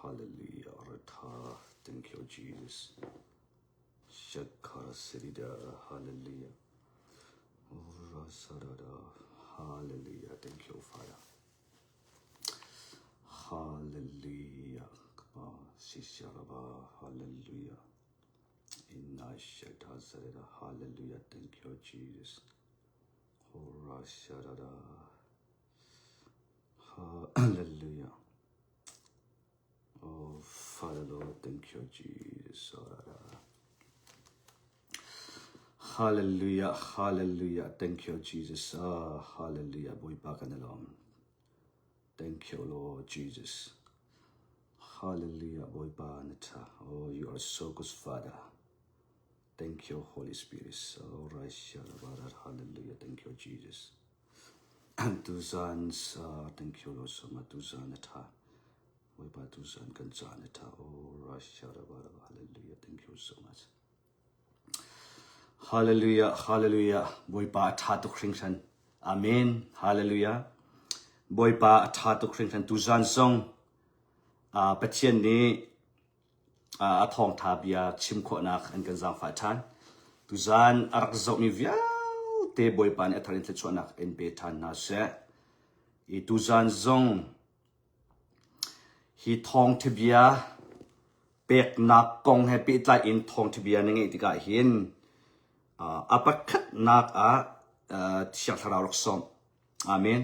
Hallelujah. Ratha. Thank you, Jesus. Shakara Sirida. Hallelujah. Rasarada. Hallelujah. Thank you, Father. Hallelujah. Sisharaba. Hallelujah. Inna Shata Sarada. Hallelujah. Thank you, Jesus. Rasharada. Hallelujah. Oh, Father Lord, thank you, Jesus. Hallelujah, hallelujah. Thank you, Jesus. Ah, hallelujah. Bawipa kan i lawm. Thank you, Lord Jesus. Hallelujah, Bawipa na ṭha. Oh, you are so good, Father. Thank you, Holy Spirit. Oh, Hallelujah. Thank you, Jesus. Tuzan sa thank you Lord so much tuzan a tha Bawipa tuzan kan caan a tha oh Russia hallelujah thank you so much Hallelujah hallelujah Bawipa a tha tuk hringhran Amen hallelujah Bawipa a tha tuk hringhran tuzan zong uh, Pathian nih a thawngtha bia chim khawhnak an kan zaangfah ṭhan. Tuzaan a rak zohmi vialte Bawipa nih a thar in thluachuahnak in pe ṭhan hna seh. I tuzaan zong hi thawngtha bia peknak kong he pehtlai in thawngtha bia na ngeih tikah hin a pakhatnak ah Thiang Thlarau rak sawm. Amen.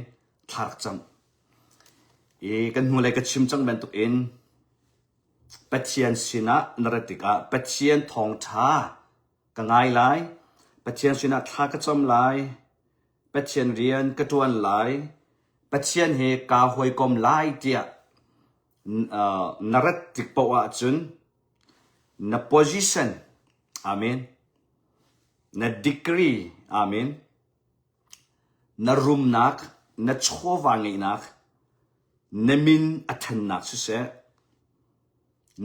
Thla rak cam. I kan hnulei ka chim cang bantuk in Pathian sinah na rat tikah Pathian thawngṭha ka ngai lai, Pathian sinah thla ka cam lai, Pathian rian ka ṭuan lai, Pathian he kaa hawikom lai tiah na rat tik paoh ahcun na position, amen, na degree, amen, na rumnak, na chawva ngeihnak, na min a ṭhannak siseh,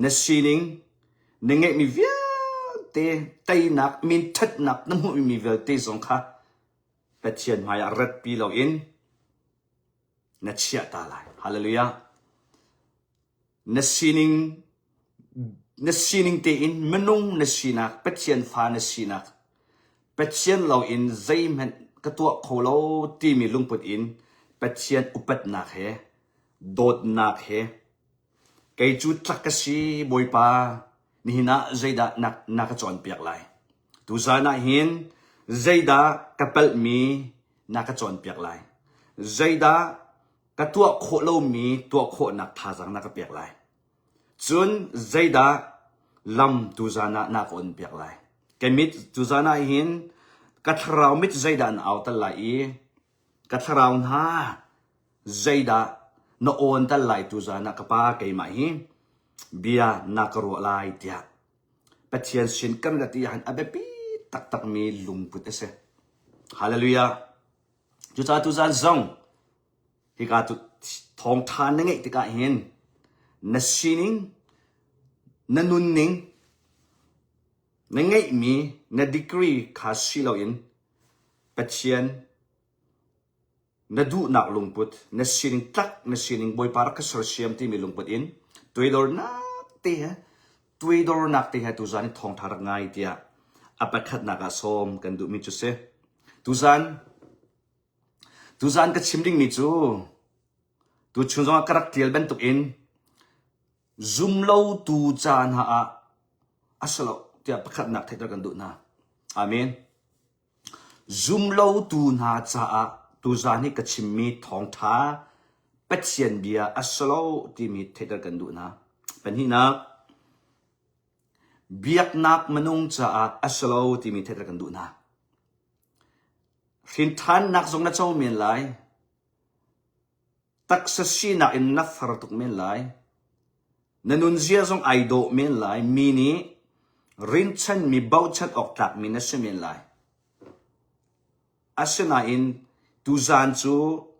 na sining, na ngeihmi vialte teinak, min ṭhatnak na hmuhmi vialte zong kha Pathian hmaiah ratpi loin na chiah ta lai. Hallelujah. Na sining na sining tein minung na sinak, Pathian fa na sinak, Pathian loin zeihmanh ka tuah kho lo timi lungput in Pathian upatnak he dawtnak he kei cu tlak ka si Bawipa nihin ah zeidah na, na ka cawnpiak lai tuzan ah hin zeidah ka palhmi na ka cawnpiak lai zeidah ka tuah khawh lomi tuah khawhnak thazaang na ka pek lai. Cun zeidah lam tuzan ah na ka on piak lai. Ka mit tuzan ah hin ka thlarau mit zeidah na au tal lai i ka thlarau hna zeidah na awn tal lai tuzan ah ka pa keimah hi bia na ka ruah lai tiah Pathian sin kan rat i han a biapi taktakmi lungput a si. Hallelujah. Cucaah tuzan zong hika cu thawngṭha na ngeih tikah hin na sining, na nunning, na ngeihmi na degree kha si loin Pathian na duhnak lungput, na sining tlak, na sining Bawipa rak ka sersiam timi lungput in tuaidornak te he tuaidornak te he tuzan i thawngṭha rak ngai tiah a pakhatnak ah sawm kan duhmi cu si. Tuzan tuzan ka chim dingmi cu tuchun zongah ka rak ṭial bantukin zumlotu ca hna ah a si lo tiah pakhatnak theihter kan duh hna. Amen. Zumlotu hna caah tuzan hi ka chimmi thawngṭha Pathian bia a si lo timi theihter kan duh hna. Pahnihnak, biaknak minung caah a si lo timi theihter kan duh hna. Hrinthannak zong na co men lai. Taksa sinak in na far tuk men lai. Na nunzia zong ai dawh men lai. Mi nih rinchanmi bochan awk tlakmi na si men lai. Asinain tuzaan cu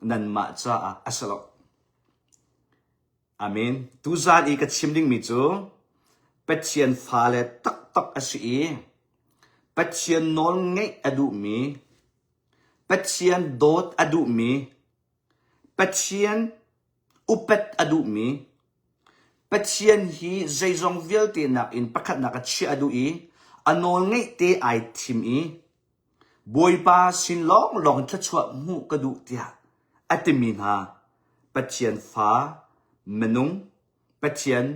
nanmah caah a si lo. Amen. Tuzaan i ka chim dingmi cu Pathian fale taktak a si i Pathian nawl ngeih a duhmi, Pathian dawt a duhmi, Pathian upat a duhmi, Pathian hi zeizong vialte nakin pakhatnak ah chiah a duh i a nawlngeih te ai thim i Bawipa sin lawnglawng thluachuah hmuh ka duh tiah a timi hna Pathian fa minung Pathian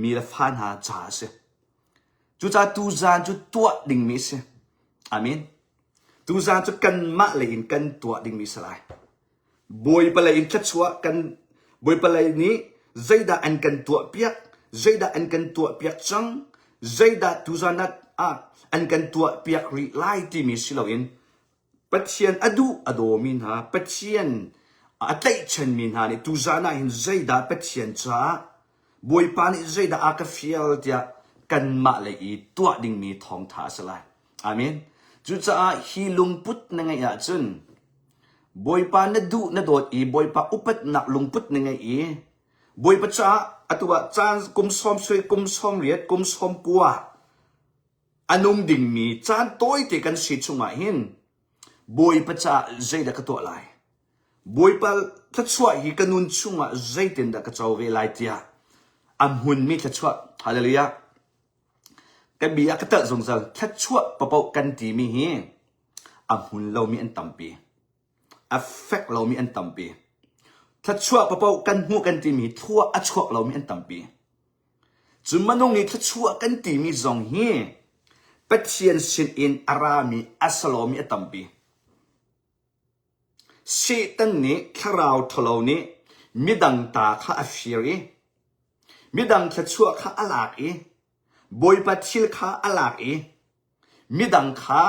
mi le fa hna caah a si. Cucaah tuzaan cu tuah dingmi a si. Amen. Tuzaan cu kanmah lei in kan tuah dingmi a si lai. Bawipa lei in thluachuah kan Bawipa lei nih zeidah an kan tuahpiak, zeidah an kan tuahpiak cang, zeidah tuzaan ah an kan tuahpiak rih lai timi si loin Pathian a duh a dawmi hna, Pathian a tlaihchanmi hna nih tuzaan ah hin zeidah Pathian caah Bawipa nih zeidah a ka fial tiah kanmah lei i tuah dingmi thawngtha a si lai. Amen. Cucaah hi lungput na ngeih ahcun Bawipa na duh na dawt i Bawipa upatnak lungput na ngeih i Bawipa caah atu ah caan kum sawm sui kum sawm riat kum sawm kua A nung dingmi caan tawite kan si chungah hin Bawipa caah zeidah ka tuah lai? Bawipa thluachuah hi ka nun chungah zeitindah ka co ve lai tiah a hmunmi thluachuah hallelujah ka bia ka telh zungzal thluachuah papoh kan timi hi a hmun lomi an tampi a fek lomi an tampi thluachuah papoh kan hmuh kan timi thlua a chuak lomi an tampi Cu minung i thluachuah kan timi zong hi Pathian sinin a rami a si lomi a tampi. Satan nih thlarau ṭhalo nih midang ta kha a fir i midang thluachuah kha a lak i Bawipa thil kha a lak i midang kha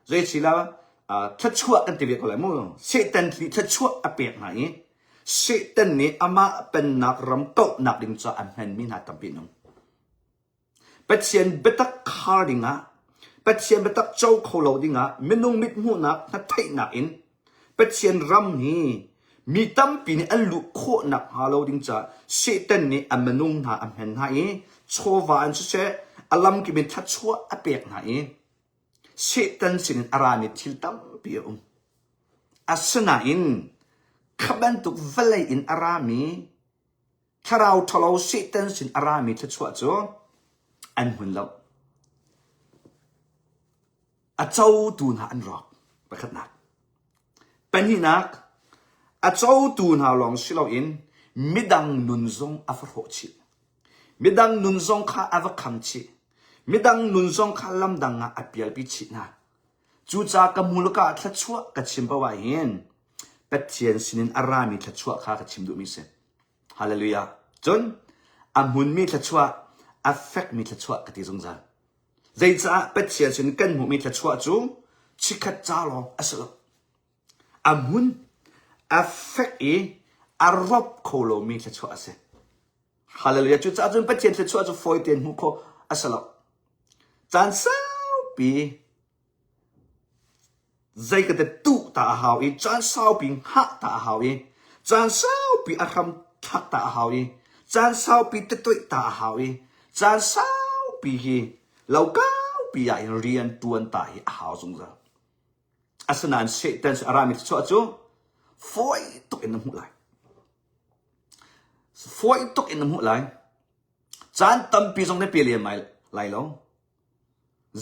zei si la thluachuah kan ti ve ko lai mu Satan nih thluachuah a pek hna i Satan nih amah pennak ram kauhnak ding caah a hmanmi hna tampi an um Pathian biatak khar dingah Pathian biatak co kho lo dingah minung mithmuhnak hnatheihnak in Pathian ram hi mi tampi nih an luh khawh nakhnga lo ding caah Satan nih a minung hna a hmen hna i chawva in siseh a lamkip in thluachuah a pek hna i Satan sinin a rami thil tampi a um. Asinain kha bantuk vawlei in a rami thlarau ṭhalo Satan sin a rami thluachuah cu an hmun lo. A cotu hna an rawk. Pakhatnak. Pahnihnak, a cotu hna lawng si loin midang nun zong a va hrawh chih. Midang nun zong kha a va kham chih. Midang nun zong kha lamdang ah a pialpi chih hna. Cucaah ka mulka ah thluachuah ka chim paoh ah hin Pathian sinin a rami thluachuah kha ka chim duhmi a si. Hallelujah. Cun a hmunmi thluachuah, a fekmi thluachuah ka ti zungzal. Zeicah Pathian sin kan hmuhmi thluachuah cu chikkhat ca lawng a si lo. A hmun, a fek i a rop kho lomi thluachuah a si. Hallelujah. Cucaah cun Pathian thluachuah cu fawi tein hmuh khawh a si lo. Caan saupi zei ka te tuh ta a hau i caan saupi hngah ta a hau i caan saupi a hram thlak ta a hau i caan saupi tetoih ta a hau i caan saupi hi lo kaupi ah hin rian tuan ta hi a hau zungzal. Asinain Satan a rami thluachuah cu fawi tuk in na hmuh lai. Fawi tuk in na hmuh lai. Caan tampi zong na pe lem lai lo.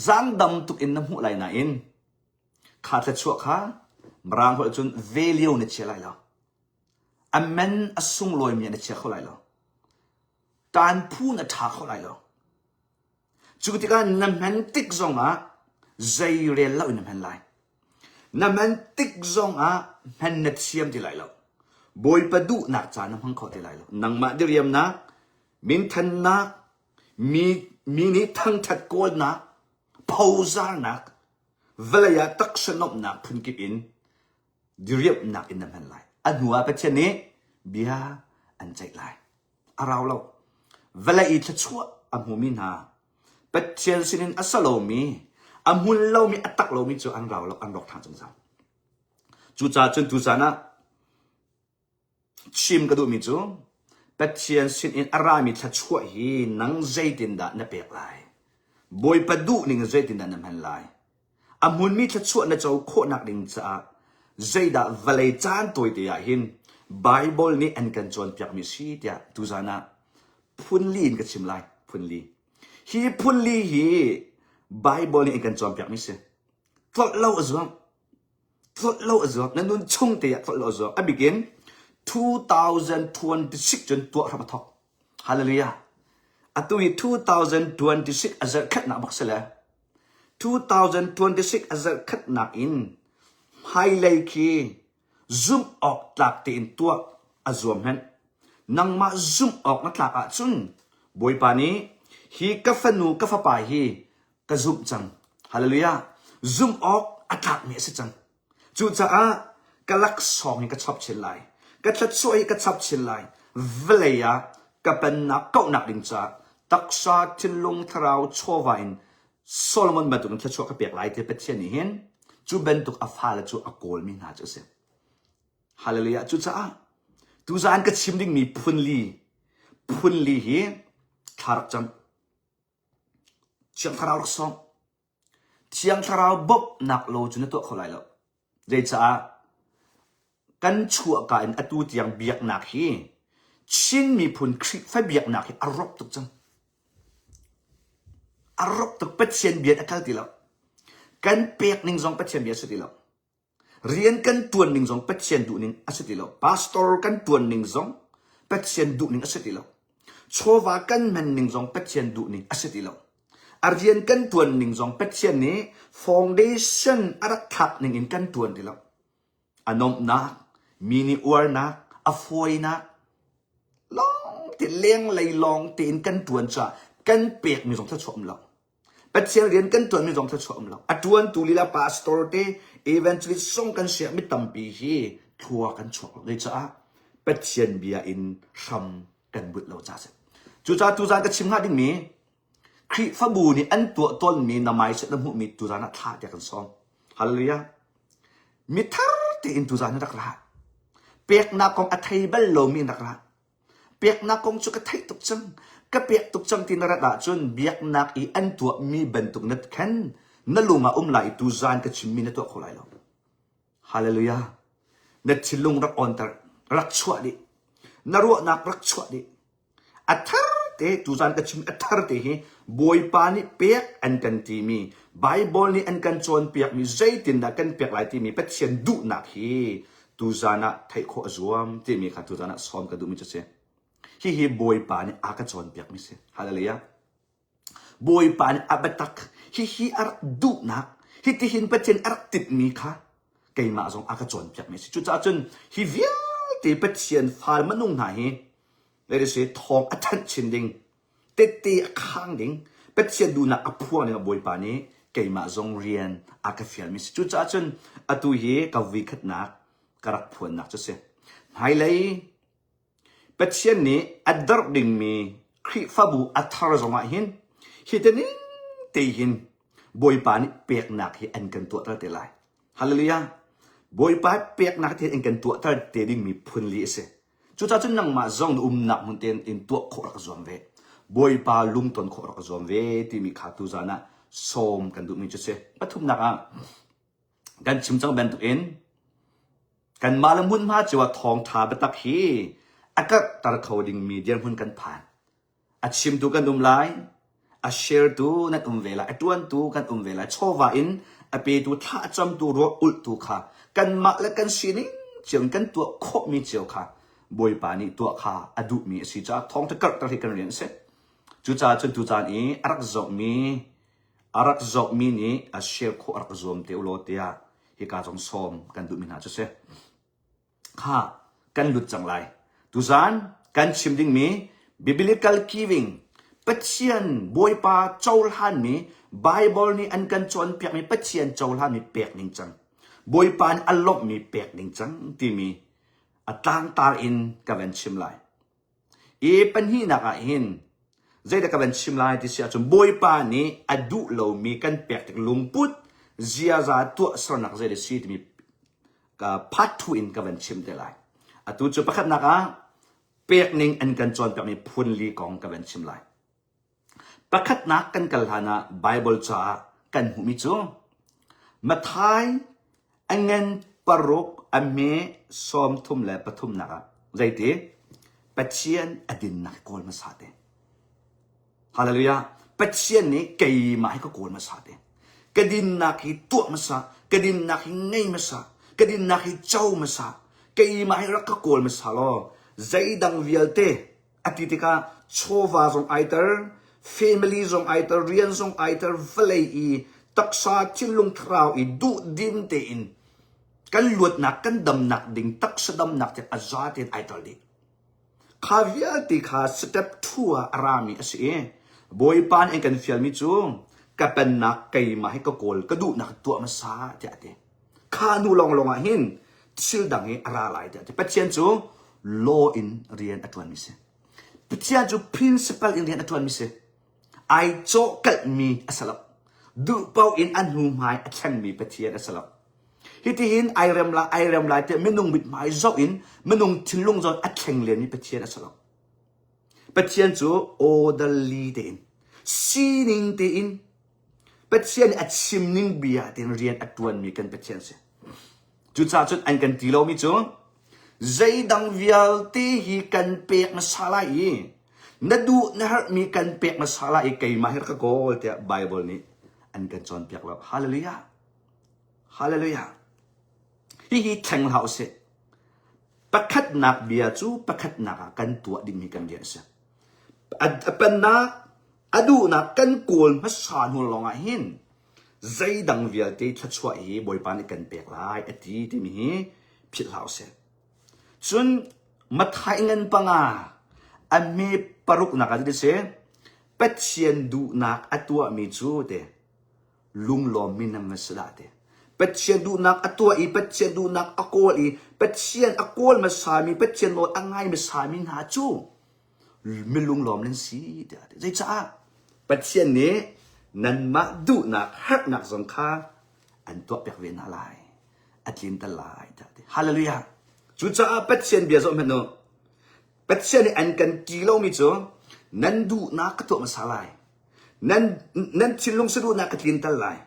Zaangdam tuk in na hmuh lai nain kha thluachuah kha Mirang holh cun value na chia lai lo. A man a sunglawimi na chia kho lai lo. Taan phu na ṭha kho lai lo. Cu tikah na hman tik zongah zei rel lo in na hman lai. Na hman tik zongah hman na thiam ti lai lo. Bawipa duhnak ca na hmang kho ti lai lo. Nangmah diriamnak, minthannak, mi, mi nih thangṭhat kawlnak, phozarnak, vawlei ah taksa nuamhnak phunkip in diriamhnak in na hman lai. A hnu ah Pathian nih bia an ceih lai. A rau lo. Vawlei i thluachuah a hmumi hna, Pathian sinin a sa lomi, a hmun lomi, a tak lomi cu an rau lo, an rawk ṭhan zungzal. Cucaah cun tuzan ah chim ka duhmi cu Pathian sinin a rami thluachuah hi nang zeitindah na pek lai? Bawipa duhning zeitindah na hman lai? A hmunmi thluachuah na co khawhnak ding caah zeidah vawlei caan tawite ah hin Baibal nih an kan cawnpiakmi si tiah tuzan ah. Phunli in ka chim lai. Phunli. Hi phunli hi Bible nih in kan cawnpiakmi si. Tlolh lo a zuam. Tlolh lo a zuam. Na nun chung te ah tlolh lo a zuam. A bik in 2026 cun tuah hram a thok. Hallelujah. Atu hi 2026 a zarh khatnak bak si le 2026 a zarh khatnak in hmailei khi zumh awk tlak tein tuah a zuam hmenh. Nangmah zumh awk na tlak ahcun Bawipa nih hi ka fanu ka fapa hi ka zumh cang. Hallelujah. Zumh awk a tlakmi a si cang. Cucaah ka laksawng hi ka chap chin lai. Ka thluachuah hi ka chap chin lai. Vawlei ah ka pennak kauhnak ding caah taksa, thinlung, thlarau, chawva in Solomon bantuk in thluachuah ka pek lai ti Pathian nih hin cu bantuk a fale cu a kawlmi hna cu a si. Hallelujah. Cucaah tuzaan ka chim dingmi phunli phunli hi thla rak cam. Thiang Thlarau rak sawm. Thiang Thlarau bawmhnak lo cu na tuah kho lai lo. Zeicaah kan chuahka in atu tiang biaknak hi Chin miphun Khrihfa biaknak hi a rawp tuk cang. A rawp tuk Pathian bia a kal ti lo. Kan pek ning zong Pathian bia a si ti lo. Rian kan tuan ning zong Pathian duh ning a si ti lo. Pastor kan tuan ning zong Pathian duh ning a si ti lo. Chawva kan hman ning zong Pathian duh ning a si ti lo. A rian kan tuan ning zong Pathian nih foundation a rak thlak ning in kan tuan ti lo. A nomhnak, mi nih uarnak, a fawinak, lawng te lenglei lawng tein kan tuan caah kan pekmi zong thluachuah um lo. Pathian rian kan ṭuanmi zong thluachuah um lo. A ṭuantu lila pastor te evangelist zong kan siah mi tampi hi thlua kan chuak lo. Zeicah Pathian bia in hram kan but lo ca si. Cucaah tuzaan ka chim hnga dingmi Khrihfabu nih an tuah tawnmi na mindset na hmuhmi tuzaan ah thlah tiah kan sawm. Hallelujah. Mi thar tein tuzaan na rak ra. Peknak kong a thei bal lomi na rak ra. Peknak kong cu ka theih tuk cang. Ka pek tuk cang ti na rat ahcun biaknak i an tuahmi bantuk na khan na lung ah um lai i tuzaan ka chimmi na tuah kho lai lo. Hallelujah. Na thinlung rak onter, rak chuah dih. Na ruahnak rak chuah dih. A thar te tuzaan ka chim a thar te hi Bawipa nih pek an kan timi Bible nih an kan cawnpiakmi zeitindah kan pek lai timi Pathian duhnak hi tuzaan ah theih khawh a zuam timi kha tuzaan ah sawm ka duhmi cu si. Hihi Bawipa nih a ka cawnpiakmi si. Hallelujah. Bawipa nih a biatak hihi a rak duhnak hitihin Pathian a rak tinhmi kha keimah zong a ka cawnpiakmi a si. Cucaah cun hi vialte Pathian fal minung hna hi let us say thawng a thanh chin ding tette a khang ding Pathian duhnak a phuang ding a Bawipa nih keimah zong rian a ka fialmi si. Cucaah cun atu hi ka vuikhatnak ka rak phuannak cu si. Hmailei Pathian nih a darh dingmi Khrihfabu a thar zongah hin hi te ning te hin Bawipa nih peknak hi an kan tuahter te lai. Hallelujah. Bawipa peknak hi an kan tuahter te dingmi phunli a si. Cucaah cun nangmah zong na umnak hmun tein in tuah khawh rak zuam ve. Bawipa lungton khawh rak zuam ve timi kha tuzaan ah sawm kan duhmi cu si. Pathumnak ah kan chim cang bantukin kanmah le hmunhma cio ah thawngṭha biatak hi a karhter kho dingmi dirhmun kan phan. A chimtu kan um lai, a share-tu nan um ve lai, a ṭuantu kan um ve lai, chawva in a petu thla a camtu ruah ulhtu kha kanmah le kan sining cio in kan tuah khawhmi cio kha Bawipa nih tuah kha a duhmi a si caah thawngṭha karhter hi kan rian a si. Cucaah cun tucaan i a rak zohmi a rak zohmi nih a share khawh a rak zuam te u law tiah hika zong sawm kan duhmi hna cu si. Kha kan lut cang lai. Tuzaan kan chim dingmi Biblical giving Pathian Bawipa cohlanmi Bible nih an kan cawnpiakmi Pathian cohlanmi pek ning cang. Bawipa nih a lawmhmi pek ning cang timi a tlangtar in ka van chim lai. I pahnihnak ah hin zeidah ka van chim lai ti si ahcun Bawipa nih a duh lomi kan pek tik lungput ziaza tuahsernak zeidah si timi ka part 2 in ka van chim te lai. Atu cu pakhatnak ah pek ning an kan cawnpiakmi phun li kong ka van chim lai. Pakhatnak kan kal hlan ah Bible caah kan hmuhmi cu Matthai a ngan paruk a hme 33 nak ah zeiti Pathian a dinnak kawl hmasa te. Hallelujah. Pathian nih keimah hi ka kawl hmasa te. Ka dinnak hi tuah hmasa, ka dinnak hi ngei hmasa, ka dinnak hi co hmasa, keimah hi rak ka kawl hmasa law zeidang vialte a ti tikah chawva zong ai ter, family zong ai ter, rian zong ai ter, vawlei i taksa thinlung thlarau i duhdim tein kan luatnak kan damnak ding taksa damnak tiang a za tein ai tel dih. Kha vialte kha step 2 ah a rami a si i Bawipa nih an kan fialmi cu ka pennak keimah hi ka kawl ka duhnak tuah hmasa tiah a ti. Kha nu lawnglawng ah hin thil dang hi a ra lai tiah a ti. Pathian cu law in rian a ṭuanmi si. Pathian cu principle in rian a ṭuanmi si. Ai cawhkalhmi a si lo. Duh paoh in a hnu hmai a thlengmi Pathian a si lo. Hitihin ai rem lai, ai rem lai tiah minung mithmai zoh in minung thinlung zoh a thleng lenmi Pathian a si lo. Pathian cu orderly tein, sining tein, Pathian nih a chimning bia tein rian a ṭuanmi kan Pathian si. Cucaah cun an kan ti lomi cu zeidang vialte hi kan pek hmasa lai i na duh na herhmi kan pek hmasa lai i keimah hi rak ka kawl tiah Bible nih an kan cawnpiak lo. Hallelujah. Hallelujah. Hihi thleng hlah usih. Pakhatnak bia cu pakhatnak ah kan tuah dingmi kan rian a si. A pennak, a duhnak kan kawl hmasa hnu lawng ah hin zeidang vialte thluachuah hi Bawipa nih kan pek lai a ti timi hi philh hlah usih. Cun Matthai ngan panga a hme paruknak ah si Pathian duhnak a tuahmi cu te lunglawmmi nan va si dah ti. Pathian duhnak a tuah i Pathian duhnak a kawl i Pathian a kawl hmasami Pathian nawl a ngai hmasami hna cu milunglawm nan si tiah a ti. Zeicah? Pathian nih nanmah duhnak herhnak zong kha an tuahpiak ve hna lai. A tlinter lai tiah a ti. Hallelujah. Cucaah Pathian bia zoh hmanh u. Pathian nih an kan ti lomi cu nan duhnak ka tuah hmasa lai. Nan, nan thinlung saduhnak ka tlinter lai.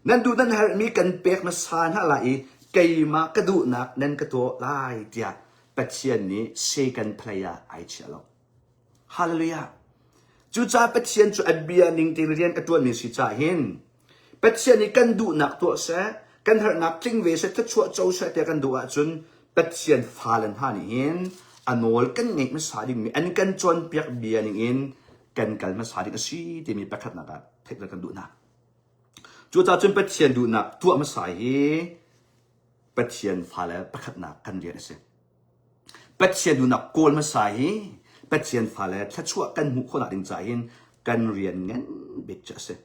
Nan duh nan herhmi kan pek hmasa hna lai i keimah ka duhnak nan ka tuah lai tiah Pathian nih second play ah ai chiah lo. Hallelujah. Cucaah Pathian cu a bia ning tein rian a ṭuanmi si caah hin Pathian nih kan duhnak tuah seh, kan herhnak tling ve seh, thluachuah co seh tiah kan duh ahcun Pathian fale hna nih hin a nawl kan ngeih hmasa dingmi an kan cawnpiak bia ning in kan kal hmasa ding a si timi pakhatnak ah theih kan duh hna. Cucaah cun Pathian duhnak tuah hmasa hi Pathian fale pakhatnak kan rian a si. Pathian duhnak kawl hmasa hi Pathian fale thluachuah kan hmuh khawhnak ding caah hin kan rian ngan bik cu a si.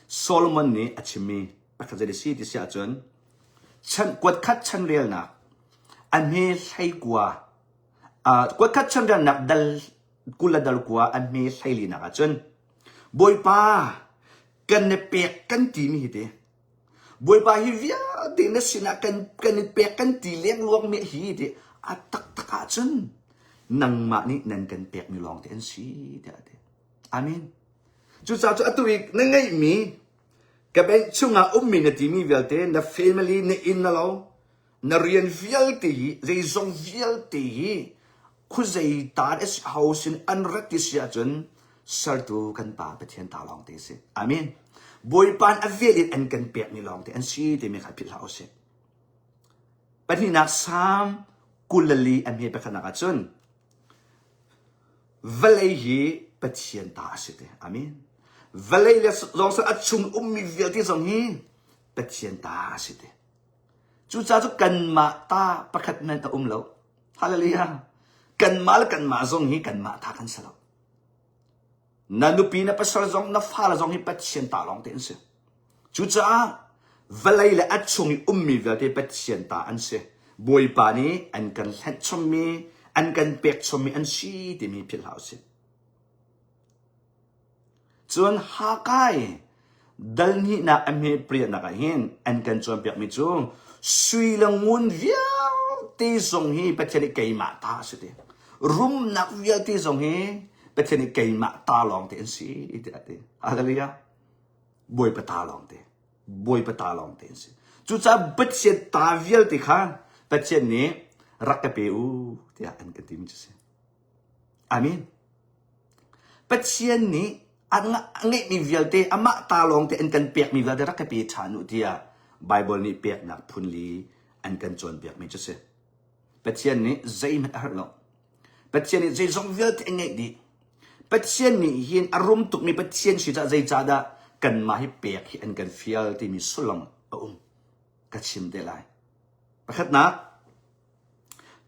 Solomon nih a chimmi pakhat zei si ti si ahcun chan kuatkhat chanrelnak a hme hlei kua kuatkhat chanrelnak dal 20 le dal kua a hme hleili nak ahcun Bawipa kan i pek kan timi hi te Bawipa hi vialte na sinah kan kan i pek kan ti lengluang mi hi ti a taktak ahcun nangmah nih nan kan pekmi lawng te an si tiah a ti. Amen. Cucaah cu atu i na ngeihmi ka bank chungah ummi na timi vialte na family na inn na lo na rian vialte hi zeizong vialte hi khuazei ta a si ho sin an rat ti si ahcun sertu kan pa Pathian ta lawng te si. Amen. Bawipa a vel in an kan pekmi lawng te an si timi kha philh hlah usih. Pahnihnak Salm 24 a hme pakhatnak ahcun Vawlei hi Pathian ta a si te. Amen. Vawlei le zong a chung ummi vialte zong hi Pathian ta a si te. Cucaah cu kanmah ta pakhat hmanh a um lo. Hallelujah. Kanmah le kanmah zong hi kanmah ta kan si lo. Na nupi na pasal zong na fale zong hi Pathian ta lawng te an si. Cucaah vawlei le a chung i ummi vialte Pathian ta an si. Bawipa nih an kan hlenh chommi, an kan pek chommi an si timi philh hlah usih. Cun Hakai dal hnihnak a hme priatnak ah hin an kan cawnpiakmi cu sui le ngun vialte zong hi Pathian nih keimah ta a si ti. Rumnak vialte zong hi Pathian nih keimah ta lawng te an si tiah a ti. Hallelujah. Bawipa ta lawng te. Bawipa ta lawng te an si. Cucaah Pathian ta vialte kha Pathian nih rak ka pe u tiah an kan timi cu si. Amen. Pathian nih a ngeihmi vialte amah ta lawngte an kan pekmi vialte rak ka pe ṭhan u tiah Baibal nih peknak phunli an kan cawnpiakmi cu si. Pathian nih zeihmanh a herh lo. Pathian nih zeizong vialte a ngeih dih. Pathian nih hin a rum tukmi Pathian si caah zeicahdah kanmah hi pek hi an kan fial timi sullam a um. Ka chim te lai. Pakhatnak,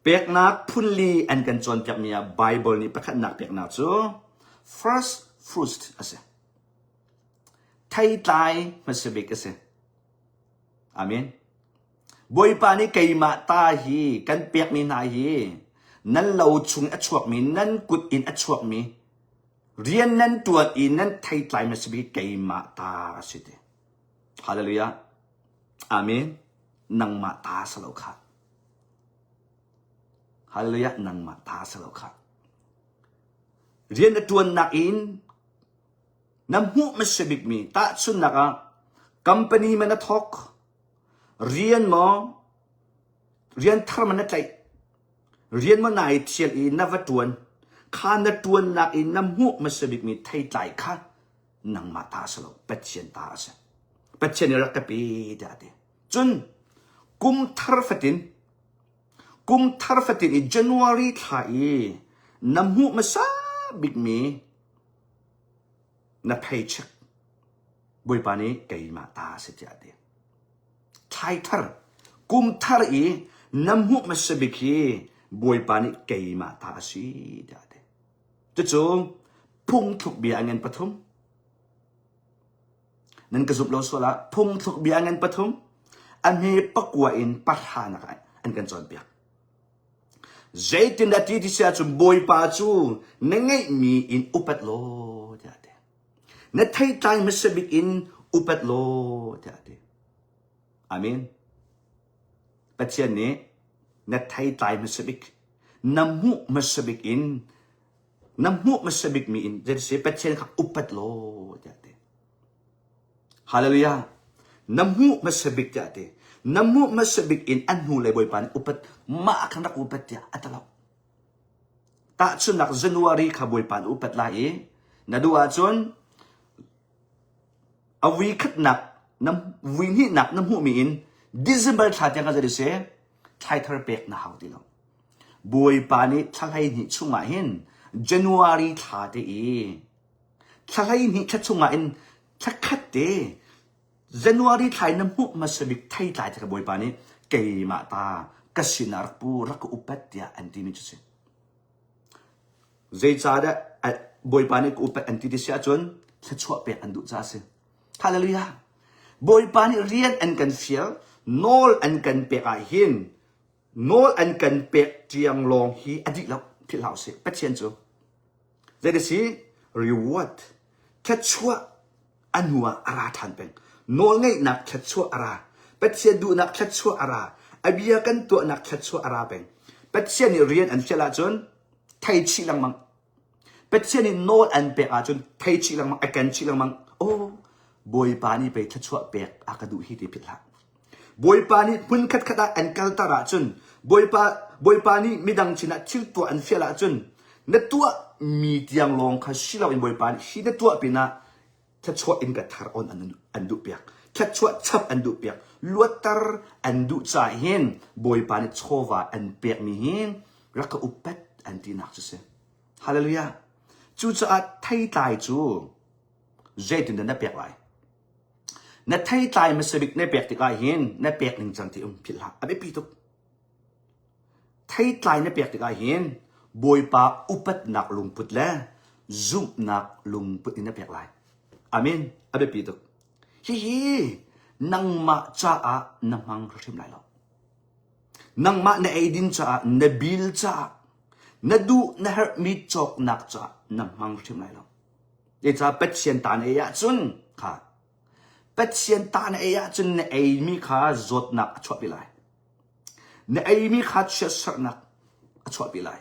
peknak phunli an kan cawnpiakmi ah Bible nih pakhatnak peknak cu first fruit a si. Theitlai hmasa bik a si. Amen. Bawipa nih keimah ta hi kan pekmi hna hi nan lo chung a chuakmi nan kut in a chuakmi rian nan tuan i nan theitlai hmasa bik keimah ta a si ti. Hallelujah. Amen. Nangmah ta si lo kha. Hallelujah. Nangmah ta si lo kha. Rian na tuannak in na hmuh hmasa bikmi tahchunhnak ah company man na thawk rian maw rian thar man na tlaih rian maw nai thial i na va tuan kha na tuannak in na hmuh hmasa bikmi theitlai kha nangmah ta a si lo Pathian ta a si Pathian nih rak ka pe tiah a ti cun kum thar fatin kum thar fatin i January thla i na hmuh hmasa bikmi na paycheck Bawipa nih keimah ta a si tiah a ti. Thlai thar, kum thar i na hmuh hmasa bik hi Bawipa nih keimah ta a si tiah a ti. Cucu phungthluk bia a ngan pathum. Nan ka zumh lo sual ah phungthluk bia a ngan pathum a hme pakua in pahranak ah an kan cawnpiak. Zeitindah ti ti si ahcun Bawipa cu na ngeihmi in upat law tiah a ti. Na theitlai hmasa bik in upat law tiah a ti. Amen. Pathian nih na theitlai hmasa bik, na hmuh hmasa bik in, na hmuh hmasa bikmi in zeiti Pathian kha upat law tiah a ti. Hallelujah. Na hmuh hmasa bik tiah a ti. Na hmuh hmasa bik in an hnu lei Bawipa nih upat mah khan rak upat tiah a ti lo. Tahchunhnak January kha Bawipa nih upat lai i na duh ahcun a vui khatnak na vui hnihnak na hmuhmi in December thla tiang ka zei si thlaithar pek na hau ti lo. Bawipa nih thla 12 chungah hin January thla te i Thla 12 thla chungah in thla khat te January thla in na hmuh hmasa bik theitlai te kha Bawipa nih keimah ta ka sinah rak pu rak ka upat tiah an timi cu si. Zeicahdah Bawipa nih ka upat an ti ti si ahcun thluachuah pek an duh caah a si. Hallelujah. Bawipa nih rian an kan fial, nawl an kan pek ah hin nawl an kan pek tiang lawng hi a dih lo philh hlah usih. Pathian cu Zei a si? Reward. Thluachuah a hnu ah a ra ṭhan peng. Nawlngeihnak thluachuah a ra. Pathian duhnak thluachuah a ra. A bia kan tuahnak thluachuah a ra peng. Pathian nih rian an fial ahcun thei chih lengmang. Pathian nih nawl an pek ahcun thei chih lengmang, a ken chih lengmang. Oh, Bawipa nih pei thluachuah pek a ka duh hi ti philh hlah. Bawipa nih hmun khatkhat ah an kalter ahcun Bawipa Bawipa nih midang sinah thil tuah an fial ahcun na tuahmi tiang lawng kha si loin Bawipa nih hi na tuah pinah thluachuah in ka thar on an, an duh piak thluachuah chap an duh piak luatter an duh caah hin Bawipa nih chawva an pekmi hi rak ka upat an tinak cu si Hallelujah cucaah theitlai cu zeitindah na pek lai Na theitlai hmasa bik na pek tikah hin na pek ning cang ti um philh hlah. A biapi tuk. Theitlai na pek tikah hin Bawipa upatnak lungput le zumhnak lungput in na pek lai. Amen. A biapi tuk. Hihi nangmah caah na hmang hrim lai lo. Nangmah na eidin caah, na bil caah, na duh na herhmi cawknak caah na hmang hrim lai lo. Zeicah Pathian ta na ei ahcun kha Pathian ta na ei ahcun na eimi kha zawtnak a chuahpi lai. Na eimi kha chiatserhnak a chuahpi lai.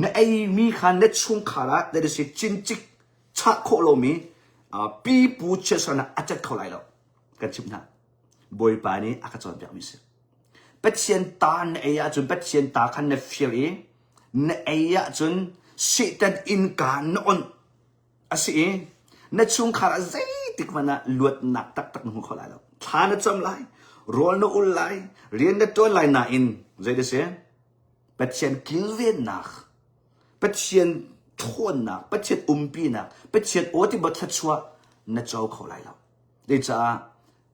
Na eimi kha na chungkhar ah that is cincik chah khawh lomi pipu chiatserhnak a cat kho lai lo. Kan chimh hna. Bawipa nih a ka cawnpiakmi si. Pathian ta na ei ahcun Pathian ta khan na fir i na ei ahcun Satan innka na onh. A si i na chungkhar ah zeitik hmanh ah luatnak taktak na hmu kho lai lo. Thla na cam lai, rawl na ul lai, rian na ṭuan lai nain zei ti si? Pathian kilvennak, Pathian ṭhawnnak, Pathian umpinak, Pathian aw ti bot thluachuah na co kho lai lo. Zeicah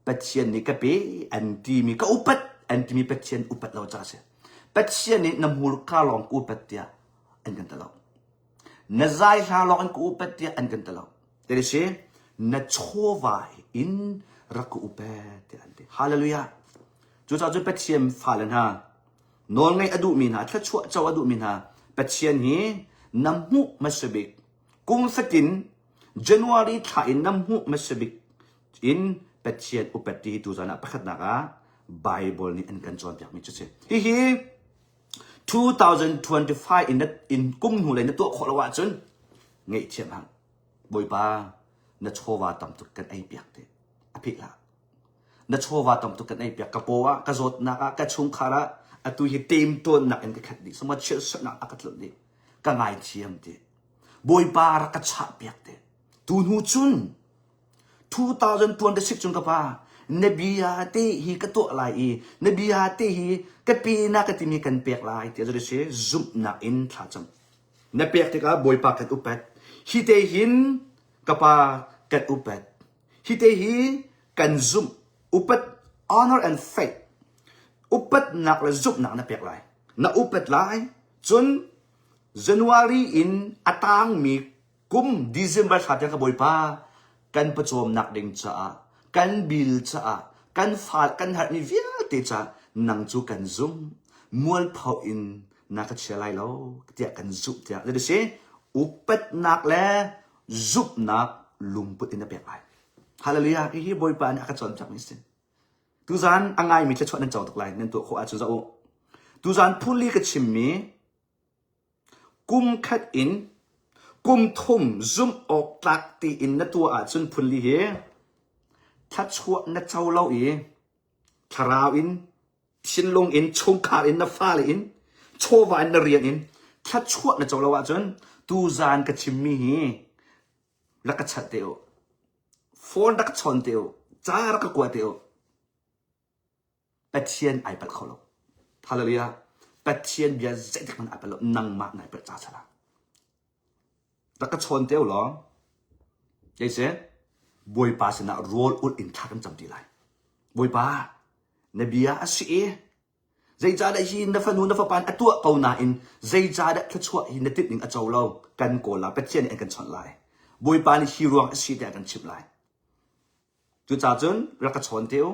Pathian nih ka pe an timi ka upat an timi Pathian upat lo ca a si. Pathian nih na hmurka lawng ka upat tiah an kan ti lo. Na zai hla lawng in ka upat tiah an kan ti lo. Ti si na chawva in rak ka upat tiah an ti. Hallelujah. Cucaah cu Pathian fale hna nawlngaih a duhmi hna thluachuah co a duhmi hna Pathian hi na hmuh hmasa bik kum fatin January thla in na hmuh hmasa bik in Pathian upat ti hi tuzan ah pakhatnak ah Bible nih an kan cawnpiakmi cu si. Hihi 2025 in na in kum hnu lei na tuah khawh lo ahcun ngaihthiam hang. Bawipa na chawva tam tuk kan ei piak te. A phih hlah. Na chawva tam tuk kan ei piak. Ka paw ah, ka zawtnak ah, ka chungkhar ah atu hi temtawnnak in ka khat dih. Suma chirhsarhnak a ka tlunh dih. Ka ngaithiam ti. Bawipa rak ka chah piak te. Tu hnu cun 2026 cun ka pa na bia te hi ka tuah lai i na bia te hi ka pe na ka timi kan pek lai tiah cu si zumhnak in thlacam na pek tikah Bawipa kan upat hi te hin ka pa kan upat hi te hi kan zumh upat honor and faith upatnak le zumhnak na pek lai na upat lai cun January in a tangmi kum December thla tiang ka Bawipa kan pawcawmnak ding caah kan bil caah kan fa kan herhmi vialte caah nang cu kan zum mualpho in na ka chia lai lo tiah kan zumh tiah zei si upatnak le zumhnak lungput in na pek lai hallelujah hihi Bawipa nih a ka cawnpiakmi a si tuzan a ngaimi thluachuah nan co tuk lai nan tuah khawh ahcun zoh u tuzan phunli ka chimmi Kum khat in kum thum zumh awk tlak tiin na tuah ahcun phunli hi thluachuah na co lo i thlarau in thinlung in chungkhar in na fale in chawva in na rian in thluachuah na co lo ahcun tuzaan ka chimmi hi rak ka chat te u phone rak ka chawn te u ca rak ka kua te u Pathian ai palh kho lo. Hallelujah. Pathian bia zeitik hmanh ai palh lo. Nangmah nai palh ca sala. Rak ka chawn te law. Kei se Bawipa sinah rawl ulh in thla kan cam ti lai. Bawipa, na bia a si i zeicahdah hi na fanu na fapa a tuah ko nain zeicahdah thluachuah hi na tinh ning a co lo kan kawl la Pathian nih an kan chawnh lai. Bawipa nih hi ruang a si tiah kan chimh lai. Cucaah cun rak ka chawn te u.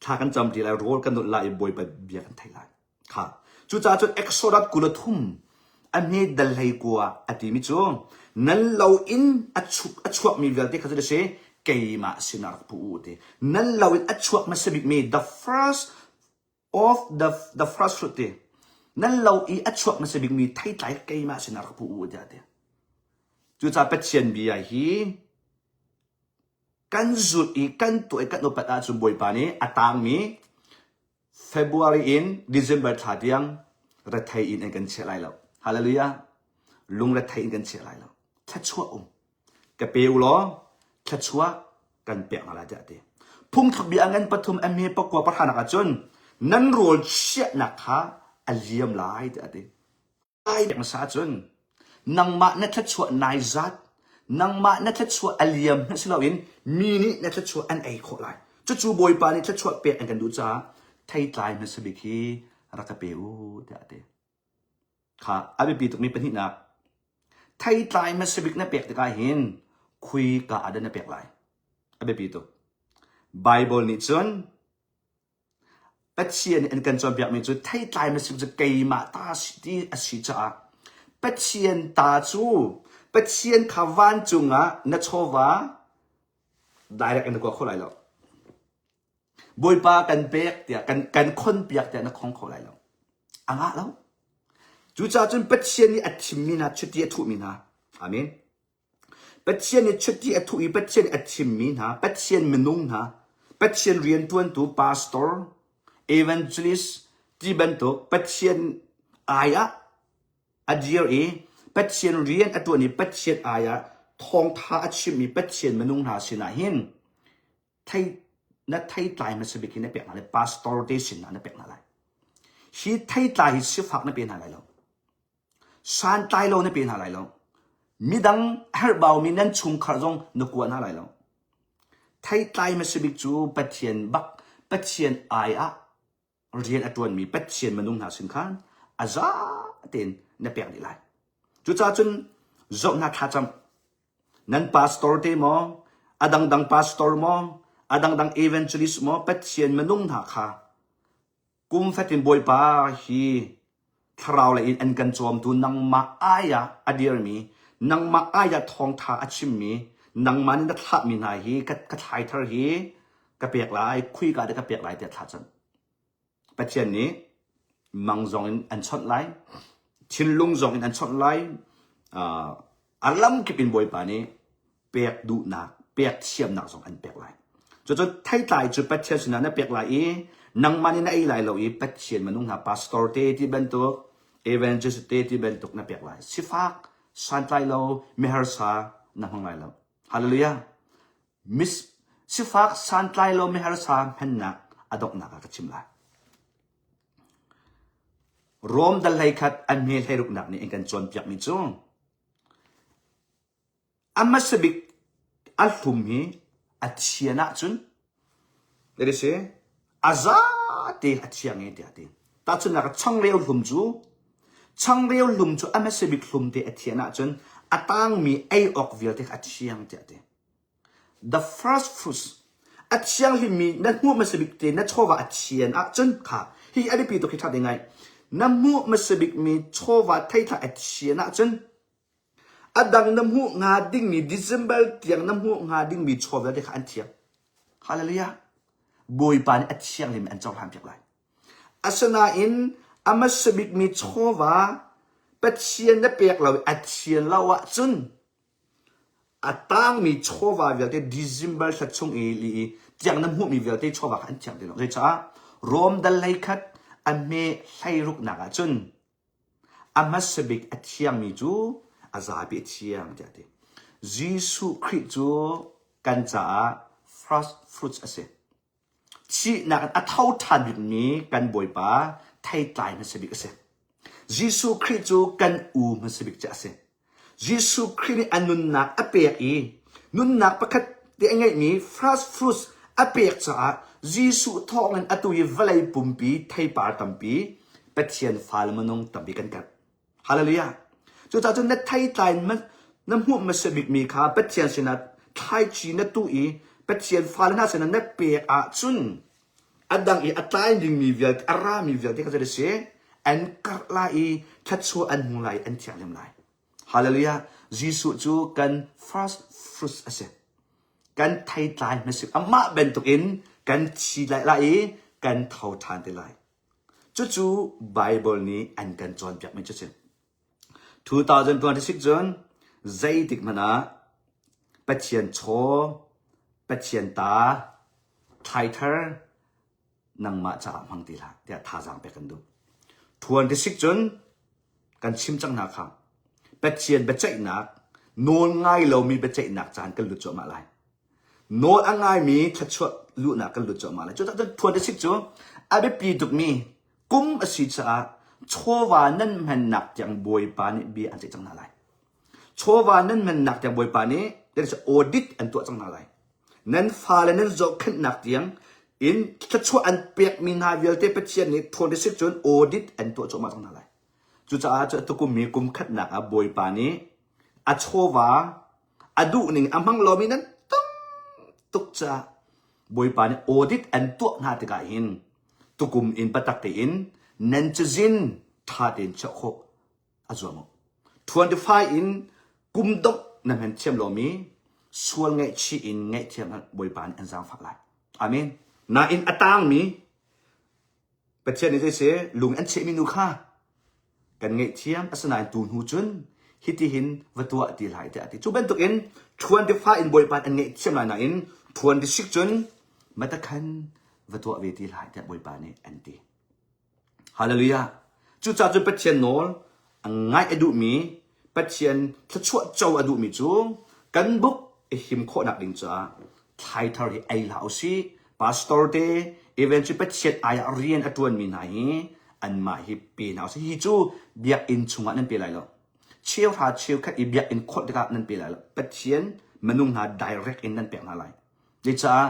Thla kan cam ti lai, rawl kan nolh lai i Bawipa bia kan theih lai. Kha. Cucaah cun Exodus 23 a hme dal hlei kua a timi cu nan lo in a chuk a chuakmi vialte kha cu si keimah sinah rak pu u ti. Nan lo in a chuak hmasa bikmi the first of the the first fruit ti. Nan lo i a chuak hmasa bikmi theitlai keimah sinah rak pu u tiah ti. Cucaah Pathian bia hi kan zulh i kan tuah i kan upat ahcun Bawipa nih a tangmi February in December thla tiang rethei in an kan chiah lai lo. Hallelujah. Lungrethei in kan chiah lai lo. Thluachuah um. Ka pe u law thluachuah kan pek hna lai tiah a ti. Phungthluk bia ngan pathum a hme pakua pahranak ahcun nan rawl chiahnak kha a liam lai tiah a ti. Ai hmasa cun nangmah na thluachuah nai zat nangmah na thluachuah a liam hmanh si loin mi nih na thluachuah an ei khawh lai cucu Bawipa nih thluachuah pek an kan duh caah theitlai hmasa bik hi rak ka pe u tiah a ti kha a biapi tukmi pahnihnak theitlai hmasa bik na pek tikah hin khuika ah dah na pek lai a biapi tuk Bible nih cun Pathian nih an kan cawnpiakmi cu theitlai hmasik cu keimah ta ti a si caah Pathian ta cu Pathian kha vancung ah na chawva direct in na kua kho lai lo. Bawipa kan pek tiah kan kan khon piak tiah na khong kho lai lo. A ngah lo. Cucaah cun Pathian nih a thimmi hna chiti a thuhmi hna. Amen. Pathian nih chiti a thuh i Pathian nih a thimmi hna, Pathian minung hna, Pathian rianṭuantu pastor, evangelist ti bantuk Pathian ai ah a dir i Pathian rian a ṭuan i Pathian ai ah. thawngtha a chimmi Pathian minung hna sinah hin thei na theitlai hmasa bik hi na pek hna lai pastor te sinah na pek hna lai. Hi theitlai hi sifak na pe hna lai lo. Santlai lo na pe hna lai lo. Midang herhbaumi nan chungkhar zong na kua hna lai lo. Theitlai hmasa bik cu Pathian bak Pathian ai ah rian a ṭuanmi Pathian minung hna sin khan a za tein na pek dih lai. Cucaah cun zoh hna thlacam. Nan pastor te maw, a dangdang pastor maw, a dangdang evangelist maw, Pathian minung hna kha kum fatin Bawipa hi thlarau lei in an kan cawmtu nangmah ai ah a dirmi, nangmah ai ah thawngṭha a chimmi, nangmah nih na thlahmi hna hi ka, ka thlai thar hi ka pek lai, khuika dah ka pek lai tiah thla cam. Pathian nih mang zong in an chawnh lai, thinlung zong in an chawnh lai, uh, a lamkip in Bawipa nih pek duhnak, pek thiamnak zong an pek lai. Cucu theitlai cu Pathian sinah na pek lai i nangmah nih na ei lai lo i Pathian minung hna pastor te ti bantuk, evangelist te ti bantuk na pek lai. Sifak, santlai lo, miharsa na hmang lai lo. Hallelujah. Mis sifak santlai lo miharsa hmannak a donghnak ah ka chim lai. Rom dal hlei khat an hme hlei ruknak nih in kan cawnpiakmi cu A hmasa bik a hlum hi a thian ahcun that is a za tein a thiang e tiah a ti. Tahchunhnak ah changreu hlum cu changreu hlum cu a hmasa bik hlum te a thian ahcun a tangmi ei awk vialte kha a thiang tiah a ti. The first fruits a thianghlimmi na hmuh hmasa bik te na chawva a thian ahcun kha hi a biapi tuk hi ṭha te ngai. Na hmuh hmasa bikmi chawva theithla a thian ahcun A dang na hmuh hnga dingmi December tiang na hmuh hnga dingmi chaw vialte kha an thiang. Hallelujah. Bawipa nih a thianghlim an cohlan piak lai. Asinain a hmasa bikmi chawva Pathian na pek lo i a thian lo ahcun a tangmi chawva vialte December thla chung i li i tiang na hmuhmi vialte chawva kha an thiang ti lo. Zeicah? Rom dal hlei khat a hme hlei ruknak ahcun A hmasa bik a thiangmi cu a zapi a thiang tiah a ti. Jesuh Khrih cu kan caah first fruits a si. Thihnak in a tho ṭhan bikmi kan Bawipa theitlai hmasa bik a si. Jesuh Khrih cu kan u hmasa bik cu a si. Jesuh Khrih nih a nunnak a pek i nunnak pakhat te a ngeihmi first fruits a pek caah Jesuh thawngin atu hi vawlei pumpi theipar tampi Pathian fale minung tampi kan karh. Hallelujah. Cucaah cun na theitlai na hmuh hmasa bikmi kha Pathian sinah thlaici na tuh i Pathian fale hna sinah na pek ahcun a dang i a tlai dingmi vialte a rami vialte kha zei a si an karh lai i thluachuah an hmu lai i an thianghlim lai hallelujah Jesuh cu kan first fruits a si kan theitlai hmasik amah bantukin kan thi lai lai i kan tho ṭhan te lai cucu Bible nih an kan cawnpiakmi cu si 2026 cun zeitik hmanh ah Pathian chaw, Pathian ta, thlaithar nangmah caah hmang ti hlah tiah thazaang pek kan duh. 26 cun kan chim cang hna kha Pathian biaceihnak nawl ngai lomi biaceihnak caan kan lut cuahmah lai. Nawl a ngaimi thluachuah luhnak kan lut cuahmah lai. Cucaah cun 26 cu a biapi tukmi kum a si caah chawva nan hmannak tiang Bawipa nih bia an ceih cang hna lai. Chawva nan hmannak tiang Bawipa nih audit an tuah cang hna lai. Nan fale nan zohkhenhnak tiang in thluachuah an pekmi hna vialte Pathian nih 26 cun audit an tuah cuahmah cang hna lai. Cucaah cu tukum hi kum khatnak ah Bawipa nih a chawva a duhning a hmang lomi nan tam tuk caah Bawipa nih audit an tuah hna tikah hin tukum in biatak tein nan cazin ṭha tein chiah khawh a zuam u. 25 in kum dongh nan hman thiam lomi sual ngaihchih in ngaihthiam Bawipa nih an zaangfah lai. Amen. Nain a tangmi Pathian nih zei si lung an chehmi nu kha kan ngaihthiam asinain tu hnu cun hitihin va tuah ti lai tiah a ti. Cu bantukin 25 in Bawipa an ngaihthiam lai nain 26 cun matakhan va tuah ve ti lai tiah Bawipa nih an ti. Hallelujah. Cucaah cun Pathian nawl a ngaih a duhmi, Pathian thluachuah co a duhmi cu Kan buk i him khawhnak ding caah thlaithar hi ei hlah usih. Pastor te even cu Pathian ai ah rian a ṭuanmi hna hi anmah hi pe hna usih. Hi cu biakinn chungah nan pe lai lo. Cheuhra cheukhat i biakinn khawlh tikah nan pe lai lo. Pathian minung hna direct in nan pek hna lai. Cucaah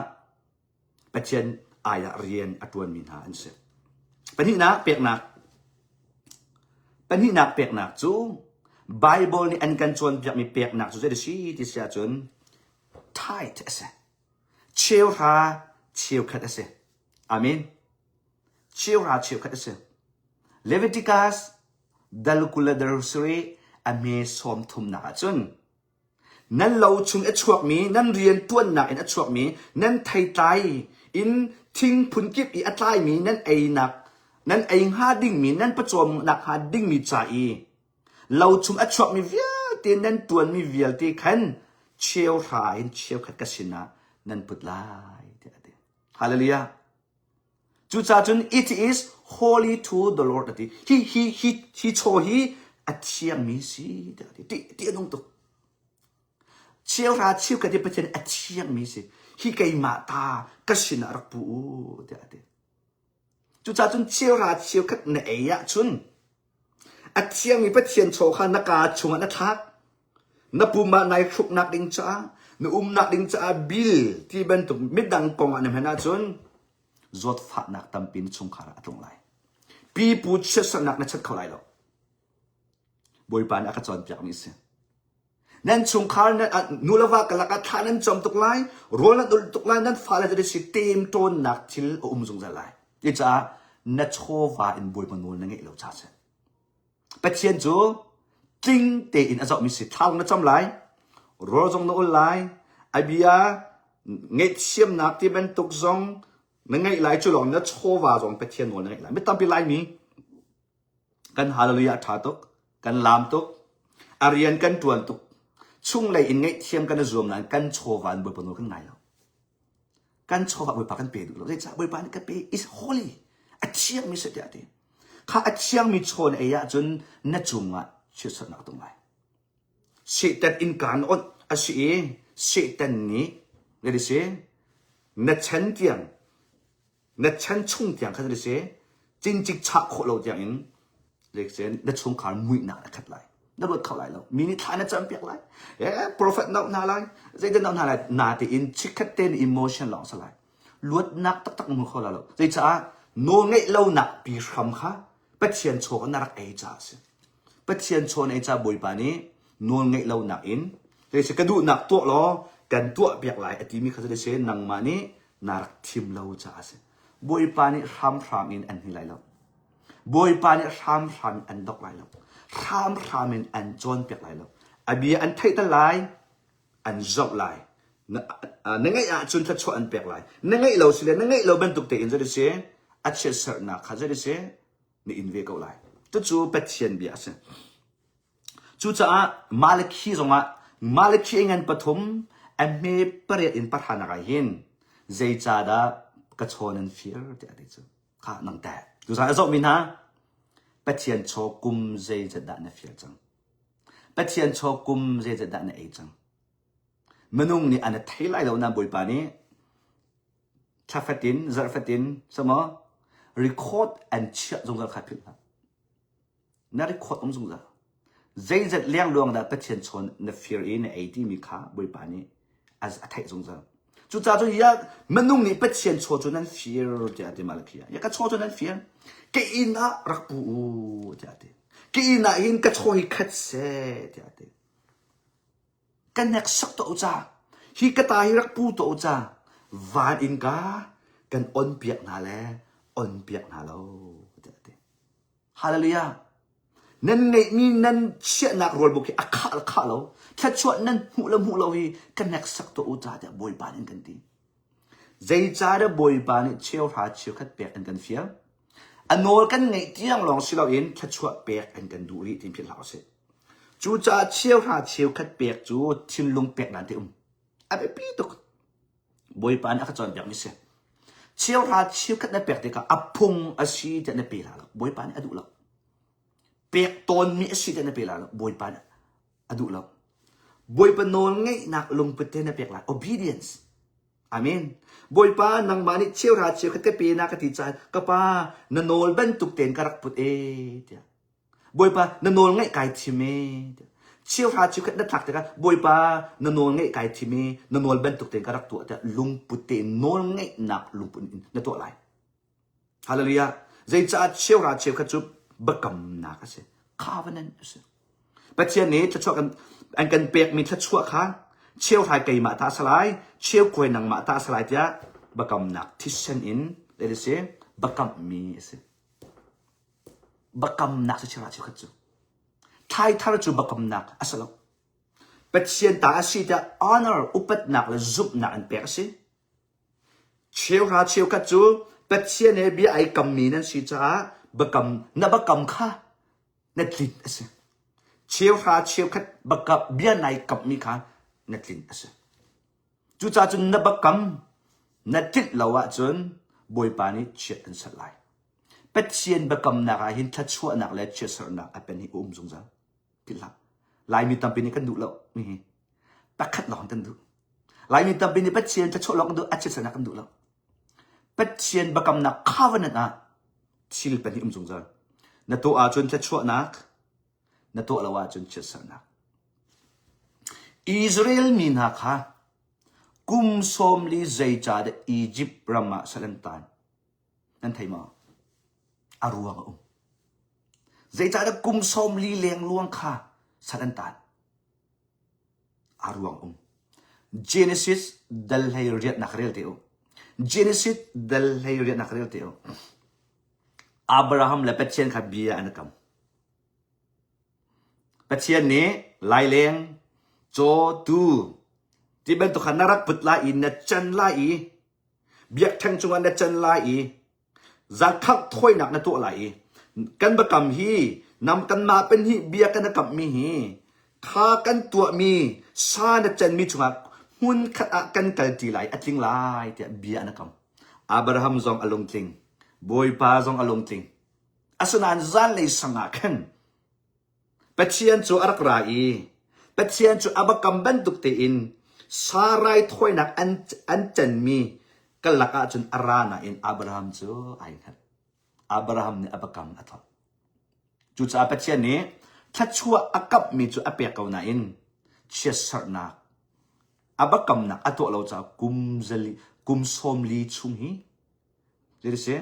Pathian ai ah rian a ṭuanmi hna an si. Pahnihnak peknak. Pahnihnak peknak cu Bible nih an kan cawnpiakmi peknak cu zei a si ti si ahcun tithe a si. Cheuhra cheukhat a si. Amen. Cheuhra cheukhat a si. Leviticus dal 20 le dal sarih a hme sawm thumnak ahcun Nan lo chung a chuakmi, nan rianṭuannak in a chuakmi, nan theitlai in thing phunkip i a tlaimi nan einak, nan ei hnga dingmi, nan pawcawmnak hnga dingmi ca i lo chung a chuakmi vialte nan ṭuanmi vialte khan cheuhra in cheukhat ka sinah nan put lai, tiah a ti. Hallelujah. Cucaah cun it is holy to the Lord a ti. Hi hi hi hi chaw hi a thiangmi si tiah a ti. Ti ti a nung tuk. Cheuhra cheukhat hi Pathian a thiangmi si. Hi keimah ta ka sinah rak pu u tiah a ti. Cucaah cun cheuhra cheukhat na ei ahcun a thiangmi Pathian chaw kha na kaa chungah na thlak. Na pum ah nai hruknak ding caah, na umnak ding caah bil ti bantuk midang kong ah na hman ahcun zawtfahnak tampi na chungkhar ah a tlung lai. Pipu chiatserhnak na chat kho lai lo. Bawipa nih a ka cawnpiakmi a si. Nan chungkhar nan nu le va ka lakah thla nan cam tuk lai, rawl nan ulh tuk lai, nan fale cu si temṭawnnak thil a um zungzal lai. Cucaah na chawva in Bawipa nawl na ngeih lo caah a si. Pathian cu tling tein a zohmi si. Thla na cam lai, rawl zong na ul lai, a bia ngaihthiamnak ti bantuk zong na ngeih lai cu lawng na chawva zong Pathian nawl na ngeih lai. Mi tampi Laimi kan hallelujah ṭha tuk, kan laam tuk, a rian kan ṭuan tuk, chunglei in ngaihthiam kan i zuam nain kan chawva in Bawipa nawl kan ngai lo. Kan chawva Bawipa kan pe duh lo. Zeicah Bawipa nih ka pe is holy. A thiangmi si tiah a ti. Kha a thiangmi chaw na ei ahcun na cungah chiatserhnak a tung lai. Satan innka na onh a si i Satan nih zei si na chan tiang na chan chung tiang kha zei si cincik chah khawh lo tiang in na chungkhar muihnak a khat lai na ruat kho lai lo mi nih thla na campiak lai eh prophet no hna lai zeidah no hna lai na tein chikkhat te emotion lawng sa lai luatnak taktak na hmu kho lai lo zeicaah nawl ngeih lonak pi hram kha Pathian chaw na rak ei caah a si Pathian chaw na ei caah Bawipa nih nawl ngeih lonak in zeisi ka duhnak tuah law kan tuah piak lai a timi kha si nangmah nih na rak thim lo caah a si Bawipa nih hramhram in an hni lai lo Bawipa nih hramhram in an dok lai lo hramhram in an cawnpiak lai lo a bia an theihter lai an zoh lai na, na ngeih ahcun thluachuah an pek lai na ngeih lo si le na ngeih lo bantuk tein zei si a chiatserhnak kha zei si na in ve ko lai cucu Pathian bia a si cucaah Malakhi zongah Malakhi ngan pathum a hme pariat in pahranak ah hin zeicahdah ka chaw nan fir tiah a ti cu kha nang teh tucaan a zohmi hna Pathian chaw kum zeizat dah na fir cang Pathian chaw kum zeizat dah na ei cang Minung nih an thei lai lo na Bawipa nih thla fatin zarh fatin samaw record an chiah zungzal kha philh hlah. Na record um zungzal. Zeizat lengluang dah Pathian chawn na fir i na ei timi kha Bawipa nih a theih zungzal. Cucaah cun ya minung nih Pathian chaw cu nan fir tiah a ti Malakhi ah. Ya ka chaw cu nan fir. Ka inn ah rak pu u tiah a ti. Ka inn ah hin ka chaw hi khat seh tiah a ti. Ka hneksak tuah u ca. Hi ka ta hi rak pu tuah u ca. Van in ka kan on piak hna le on piak hna lo tiah a ti. Hallelujah. Nan ngeihmi nan chiahnak rawlbuk hi a khah le khah lo. Thluachuah nan hmuh le hmuh lo hi ka hneksak tuah u ca tiah Bawipa nih an kan ti. Zeicahdah Bawipa nih cheuhra cheukhat pek an kan fial? A nawl kan ngeih tiang lawng si loin thluachuah pek an kan duh rih ti philh hlah usih. Cucaah cheuhra cheukhat pek cu thinlung pek dan ti um. A biapi tuk. Bawipa nih a ka cawnpiakmi si. Cheuhra cheukhat na pek tikah a phung a si tiah na pe la lo. Bawipa nih a duh lo. Pek tawnmi a si tiah na pe la lo. Bawipa nih a duh lo. Bawipa nawl ngeihnak lungput te na pek lai. Obedience. Amen. Bawipa nangmah nih cheuhra cheukhat ka pe na ka ti caan ka pa na nawl bantuk tein ka rak put e tiah. Bawipa na nawl ngaih kai thim e tiah. Cheuhra cheukhat na thlak tikah Bawipa na nawl ngaih kai thim e na nawl bantuk tein ka rak tuah tiah lungput tein nawl ngaihnak lungput in na tuah lai. Hallelujah. Zeicah cheuhra cheukhat cu biakamnak a si. Covenant a si. Pathian nih thluachuah kan an kan pekmi thluachuah kha cheuhrai keimah ta a si lai, cheukhuai nangmah ta a si lai tiah biakamnak thisen in zei a si biakammi a si. Biakamnak si cheuhra cheukhat cu. Thlaithar cu biakamnak a si lo. Pathian ta a si tiah honor upatnak le zumhnak an pek a si. Cheuhra cheukhat cu Pathian he bia ai kammi nan si caah biakam na biakam kha na tlin a si. Cheuhra cheukhat biakam bia nai kammi kha na tlin a si. Cucaah cun na biakam na tlinh lo ahcun Bawipa nih chiat an serh lai. Pathian biakamnak ah hin thluachuahnak le chiatserhnak a pen hi a um zungzal. Philh hlah. Laimi tampi nih kan duh lo mi hi. Pakhat lawng kan duh. Laimi tampi nih Pathian thluachuah lawng kan duh, a chiatserhnak kan duh lo. Pathian biakamnak covenant ah thil pahnih um zungzal. Na tuah ahcun thluachuahnak, na tuah lo ahcun chiatserhnak. Israel mi hna kha kum sawmli zeicahdah Egypt ram ah sal an taan? Nan thei maw? A ruang a um. Zeicahdah kum sawmli lengluang kha sal an taan? A ruang um. Genesis dal hlei riatnak rel te u. Genesis dal hlei riatnak rel te u. Abraham le Pathian kha bia an kam. Pathian nih laileng, caw, tuu ti bantuk kha na rak put lai i na can lai i biakṭheng cungah na can lai i Zakhak thawinak na tuah lai i kan biakam hi nam kanmah pahnih bia kan i kamhmi hi kha kan tuahmi sa na canmi chungah hmunkhat ah kan kalṭi lai a tling lai tiah bia an i kam. Abraham zong a lungtling. Bawipa zong a lungtling. Asinain zanlei sang ah khan Pathian cu a rak ra i Pathian cu a biakam bantuk tein Sarai thawinak an, an canmi ka lakah cun a ra nain Abraham cu ai hngalh. Abraham nih a biakam a tlolh. Cucaah Pathian nih thluachuah a kamhmi cu a pek ko nain chiatserhnak a biakamnak a tuah lo caah kum zali, kum 40 chung hi zei si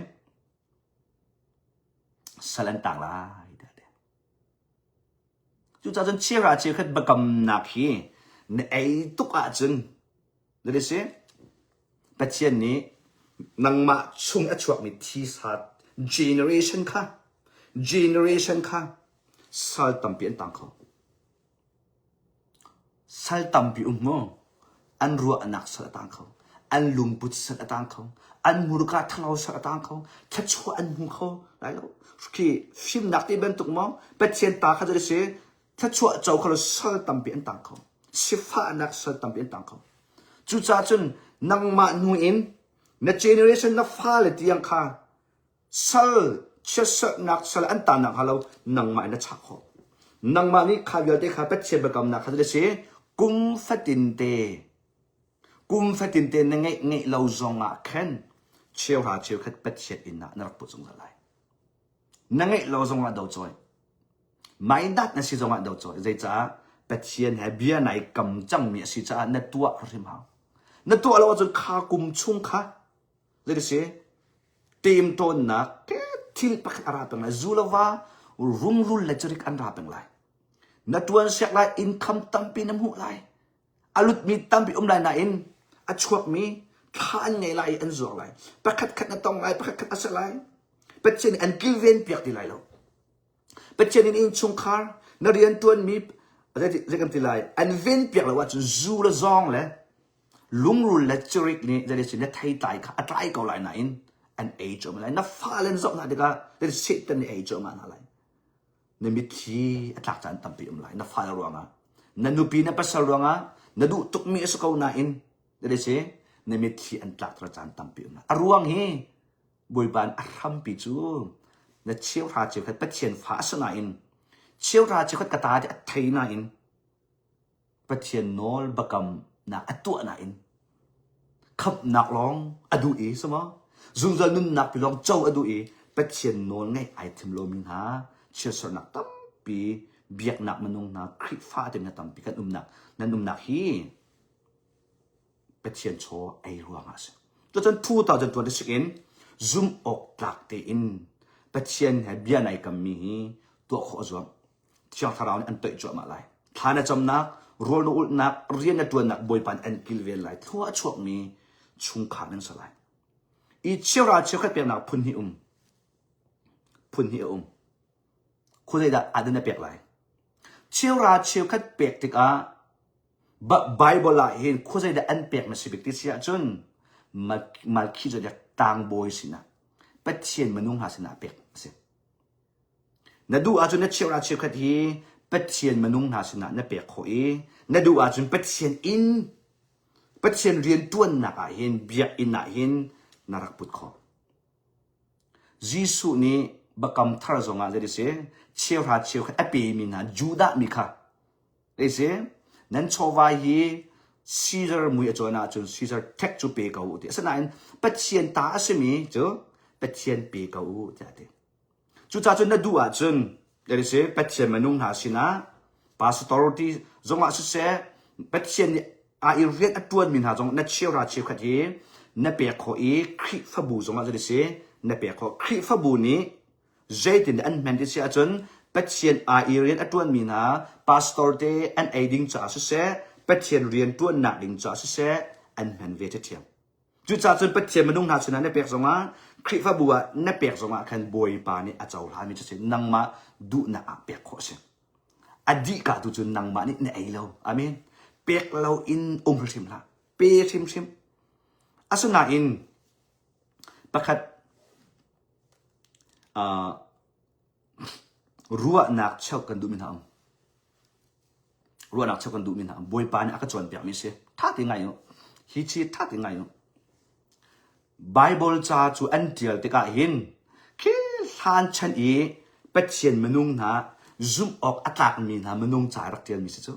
sal an tang lai tiah a ti. Cucaah cun chira cheukhat biakamnak hi na ei tuk ahcun na si Pathian nih nangmah chung a chuakmi thisa generation kha generation kha sal tampi an tang kho. Sal tampi um mu. An ruahnak sal a tang kho. An lungput sal a tang kho. An hmurka thalo sal a tang kho. Thluachuah an hmu kho lai lo. Khi fimnak ti bantuk maw Pathian ta kha cu si thluachuah co kho lo sal tampi an tang kho. Sifahnak sal tampi an tang kho. Cucaah cun nangmah hnu in na generation na fale tiang kha Sal chiatserhnak sal an tanak hnga lo nangmah in na chah khawh. Nangmah nih kha vialte kha Pathian biakamnak kha a si kum fatin te kum fatin te na ngeih ngeih lo zong ah khan cheuhra cheukhat Pathian inn ah na rak put zungzal lai. Na ngeih lo zong ah do cawi. Maidat na si zong ah do cawi. Zeicah Pathian he bia nai kam cangmi a si caah na tuah hrim hau. Na tuah lo ahcun kha kum chung kha Zei si? Temtawnnak thil pakhat a ra peng lai. Zu le va, rungrul le cirik an ra peng lai. Na tuan siak lai, income tampi na hmuh lai. A lutmi tampi um lai nain a chuakmi thla an ngei lai i an zuar lai. Pakhat khat na tong lai, pakhat khat a si lai. Pathian nih an kilven piak ti lai lo. Pathian in innchungkhar na riantuanmi zei kan ti lai an ven piak lo ahcun zu le zawng le Lungrul le cirik nih zeitin na theitlai kha a tlai ko lai nain an ei cuahmah lai. Na fale an zoh hna tikah zeitin Satan nih ei cuahmah hna lai. Na mitthli a tlak caan tampi um lai. Na fale ruangah, na nupi na pasal ruangah na duh tukmi a si ko nain zeitin si na mitthli an tlakter caan tampi um lai. A ruang hi Bawipa in a hrampi cu na cheuhra cheukhat Pathian fa a si nain cheuhra cheukhat ka ta ti a thei nain. Pathian nawl biakamnak a tuah nain khamhnak lawng a duh i si maw? Zungzal nunnak pi lawng co a duh i Pathian nawl ngaih ai thim lomi hna chiatserhnak tampi biaknak minung hna Khrihfa te hna tampi kan umnak nan umnak hi Pathian chaw ei ruangah a si. Cucun 2026 in zumh awk tlak tein Pathian he bia nai kammi hi tuah khawh a zuam. Thiang Thlarau nih an toih cuahmah lai. Thla na camnak, rawl na ulhnak, rian na ṭuannak Bawipa nih an kilven lai. Thlua a chuakmi chungkhar nan si lai. I cheuhra cheukhat peknak phun hnih um. Phun hnih a um. Khuazeidah adan na pek lai? Cheuhra cheukhat pek tikah Bible ah hin khuazeidah an pek na si bik ti si ahcun Malkhizedek tangbawi sinah Pathian minung hna sinah pek a si. Na duh ahcun na cheuhra cheukhat hi Pathian minung hna sinah na pek khawh i na duh ahcun Pathian inn Pathian rianṭuannak ah hin biakinn ah hin na rak put khawh. Jesuh nih Biakam Thar zongah zei ti si cheuhra cheukhat a pemi hna Judah mi kha zei si nan chawva hi Caesar mui a cawn ahcun Caesar tax cu pe ko u ti. Asinain Pathian ta a simi cu Pathian pe ko u tiah a ti. Cucaah cun na duh ahcun si Pathian minung hna sinah pastor ti zongah siseh Pathian nih aa i rian a ṭuanmi hna zong na cheuhra cheukhat hi na pek khawh i Khrihfabu zongah zei si na pek khawh. Khrihfabu nih zeitin an hman ti si ahcun Pathian aa i rian a ṭuanmi hna pastor te an ei ding caah siseh Pathian rian ṭuannak ding caah siseh an hman ve ṭhiamṭhiam. Cucaah cun Pathian minung hna sinah na pek zongah Khrihfabu ah na pek zongah khan Bawipa nih a cohlanmi cu si nangmah duhnak ah pek khawh a si. A dihka tu cu nangmah nih na ei lo. Amen. Pek lo in um hrimhrim hlah. Pe hrimhrim. Asinain pakhat uh, ruahnak cheuh kan duhmi hna um. Ruahnak cheuh kan duhmi hna Bawipa nih a ka cawnpiakmi a si. Ṭha tein ngai u. Hi chi ṭha tein ngai u. Bible ca cu an ṭial tikah hin khi hlan chan i Pathian minung hna zumh awk a tlakmi hna minung ca rak ṭialmi si cu.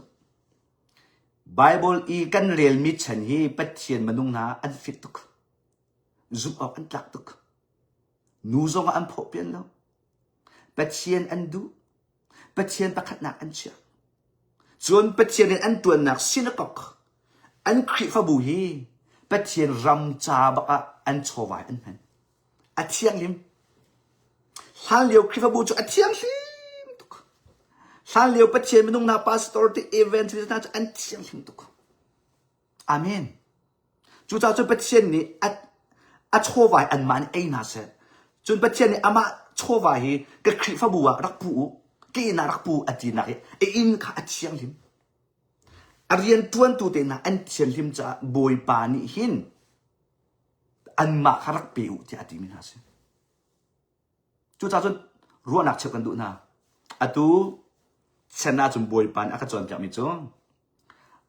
Bible i kan relmi chan hi Pathian minung hna an fit tuk. Zumh awk an tlak tuk. Nu zongah an phawh pian lo. Pathian an duh. Pathian pakhatnak an chiah. Cun Pathian in an ṭuannak synagogue, an Khrihfabu hi Pathian ram ca bak ah an chawvai an hman. A thianghlim. Hlanlio Khrihfabu cu a thianghlim tuk. Hlanlio Pathian minung hna pastor te evangelist hna cu an thianghlim tuk. Amen. Cucaah cun Pathian nih a, a chawva hi anmah nih ei hna seh. Cun Pathian nih amah chawva hi ka Khrihfabu ah rak pu u, ka inn ah rak pu u a tinak hi a inn kha a thianghlim. A rianṭuantu te hna an thianhlim caah Bawipa nih hin anmah kha rak pe u tiah a timi hna a si. Cucaah cun ruahnak cheuh kan duh hna. Atu chan ahcun Bawipa nih a ka cawnpiakmi cu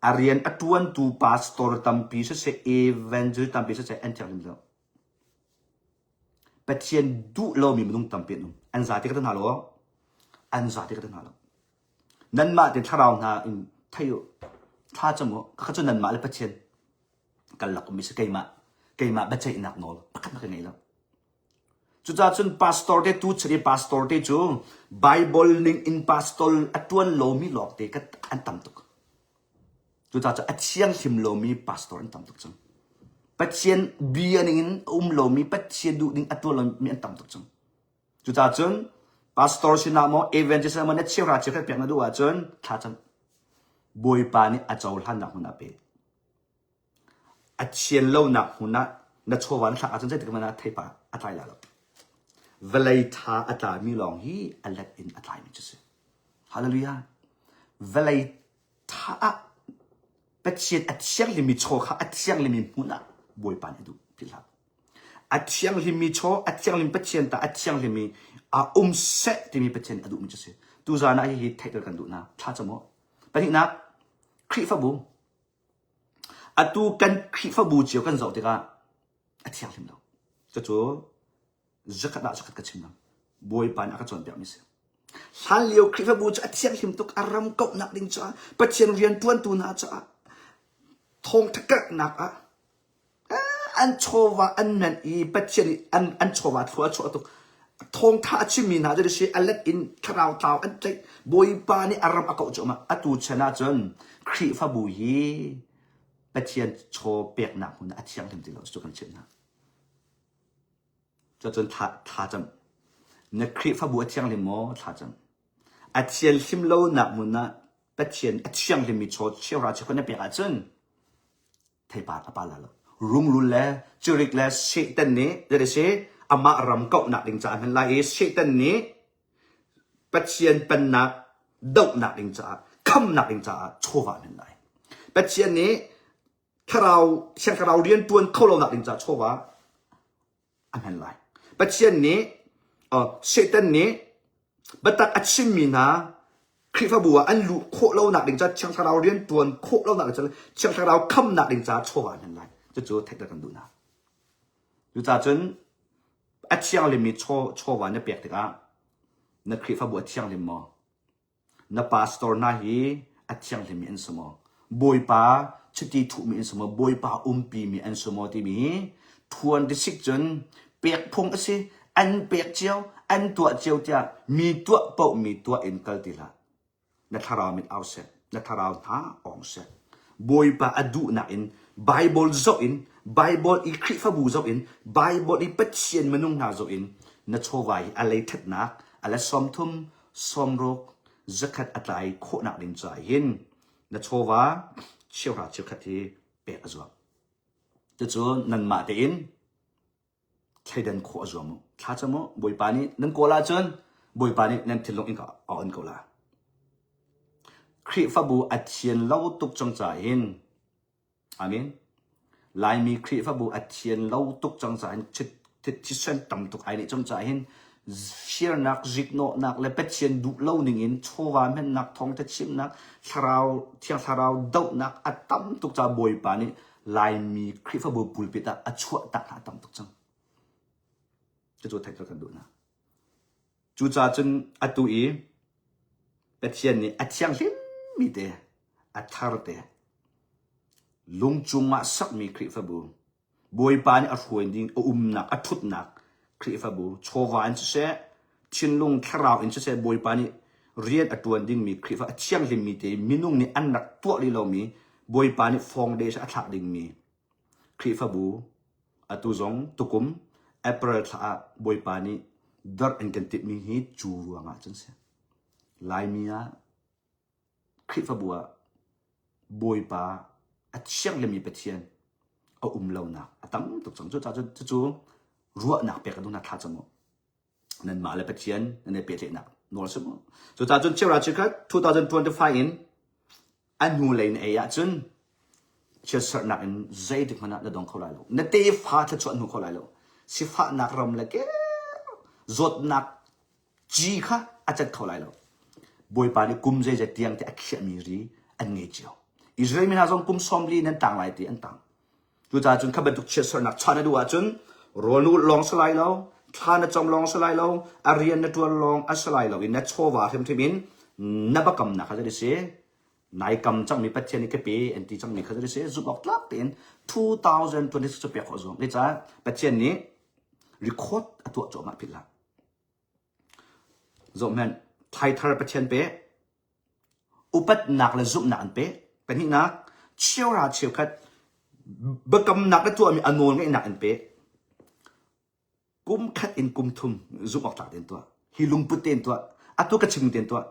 a rian a ṭuantu pastor tampi siseh, evangelist tampi siseh an thianghlim lo. Pathian duh lomi minung tampi an um. An zate ka ti hna lo. An zate ka ti hna lo. Nanmah te thlarau hna in thei u. Thla cam u. Kha cu nanmah le Pathian kan lak ummi si keimah keimah biaceihnak nawl pakhat ka ngei lo. Cucaah cun pastor te tu chan i pastor te cu Bible ning in pastor a tuan lomi lawngte an tam tuk. Cucaah cun a thianghlim lomi pastor an tam tuk cang. Pathian bia ning in a um lomi Pathian duh ding a tuan lomi an tam tuk cang. Cucaah cun pastor sinah maw evangelist sinah maw na cheuhra cheukhat pek na duh ahcun thlacam. Bawipa nih a cohlannak hmun ah pe. A thian lonak hmun ah na chawva na thlak ahcun zeitik hmanh ah theipar a tlai lai lo. Vawlei ṭha a tlami lawng hi a let in a tlaimi cu si. Hallelujah. Vawlei ṭha ah Pathian a thianghlimmi chaw kha a thianghlimmi hmun ah Bawipa nih a duh. Philh hlah. A thianghlimmi chaw, a thianghlim Pathian ta a thianghlimmi a um seh timi Pathian a duhmi cu si. Tuzaan ah hihi theihter kan duh hna. Thla cam u. Pahnihnak, Khrihfabu. Atu kan Khrihfabu cio kan zoh tikah a thianghlim lo. Cucu zakhat ah zakhat ka chim lo. Bawipa nih a ka cawnpiakmi a si. Hlanlio Khrihfabu cu a thianghlim tuk a ram kauhnak ding caah Pathian rianṭuantu hna caah thawngṭha karhnak ah an chawva an manh i Pathian nih an, an chawva thlua a chuah tuk. Thawngṭha a chimmi hna cu si a let in thlarau tlau an tlaih. Bawipa nih a ram a kauh cuahmah. Atu chan ahcun Khrihfabu hi Pathian chaw peknak hmun ah a thianghlim ti lo cu kan chimh hna. Cucun thla, thla cam. Na Khrihfabu a thianghlim maw? Thla cam. A thianghlim lonak hmun ah Pathian a thianghlimmi chaw cheuhra cheukhat na pek ahcun theipar a pa la lo. Rungrul le cirik le Satan nih zei si amah ram kauhnak ding caah hman lai i Satan nih Pathian pennak dohnak ding caah khamnak ding caah chawva hman lai. Pathian nih thlarau thiang thlarau rian tuan kho lonak ding caah chawva a hman lai. Pathian nih uh, Satan nih biatak a chimmi hna Khrihfabu ah an luh khawh lonak ding caah thiang thlarau rian tuan khawh lonak ding caah thiang thlarau khamnak ding caah chawva a hman lai. Cucu theihter kan duh hna. Cucaah cun a thianghlimmi chaw chawva na pek tikah na Khrihfabu a thianghlim maw? Na pastor hna hi a thianghlimmi an si maw? Bawipa chiti thuhmi an si maw? Bawipa umpimi an si maw? timi hi thuan tisik cun pek phung a si. An pek cio, an tuah cio tiah mi tuah paoh mi tuah in kal ti hlah. Na thlarau mit au seh, na thlarau hna awng seh. Bawipa a duhnak in Bible zoh in Bible i Khrihfabu zoh in Bible i Pathian minung hna zoh in na chawva hi a leithatnak a let 30 sawmruk zakhat a tlai khawhnak ding caah hin na chawva cheuhra cheukhat hi pek a zuam. Cucu nanmah tein thleidan khawh a zuam u. Thlacam u. Bawipa nih nan kawl ahcun Bawipa nih nan thinlung in a on ko la. Khrihfabu a thian lo tuk cang caah hin Amen. Laimi Khrihfabu a thian lo tuk cang caah hin thisen tam tuk ai nih cang caah hin firnak, ziknawhnak le Pathian duh lo ning in chawva hmennak, thawngtha chimnak, thlarau, thiang thlarau dohnak a tam tuk caah Bawipa nih Laimi Khrihfabu pulpit ah a chuah tak hna a tam tuk cang. Cucu theih kan duh hna. Cucaah cun atu i Pathian nih a thianghlimmi te, a thar te, lung cungah sakmi Khrihfabu, Bawipa nih a hruai ding a umnak, a ṭhutnak Khrihfabu, chawva in siseh, thinlung thlarau in siseh Bawipa nih rian a ṭuan dingmi Khrihfa a thianghlimmi te minung nih an rak tuah rih lomi Bawipa nih foundation a thlak dingmi Khrihfabu atu zong tukum April thla ah Bawipa nih darh an kan timhmi hi cu ruangah cun si. Laimi ah Khrihfabu ah Bawipa a thianghlimmi Pathian a um lonak a tam tuk cang. Cucaah cun cucu ruahnak pek ka duh hna thlacam u. Nanmah le Pathian nan i pehtlaihnak nawl si mu. Cucaah cun Cheuhra Chikkhat 2025 in a hnulei na ei ahcun chiatserhnak in zeitik hmanh ah na dong kho lai lo. Na tefa thluachuah hnu kho lai lo. Sifahnak ram le ke zawtnak ci kha a cat kho lai lo. Bawipa nih kum zeizat tiang ti a khiahmi ri an ngei cio. Israel mi hna zong kum 40 nan tang lai ti an tang. Cucaah cun kha bantuk chiatserhnak chuah na duh ahcun rawl na ulh lawng si lai lo, thla na cam lawng si lai lo, a rian na ṭuan lawng a si lai lo i na chawva hrimhrim in na biakamnak kha zei si nai kam cangmi Pathian nih ka pe an ti cangmi kha zei si zumh awk tlak tein 2026 cu pek khawh zuam. Zeicah Pathian nih record a tuah cuahmah philh hlah. Zohhmanh, thlaithar Pathian pe, upatnak le zumhnak an pek. Pahnihnak, cheuhra cheukhat biakamnak na tuahmi a nawl ngeihnak an pek. Kum khat in kum thum zumh awk tlak tein tuah. Hi lungput tein tuah. Atu ka chim tein tuah.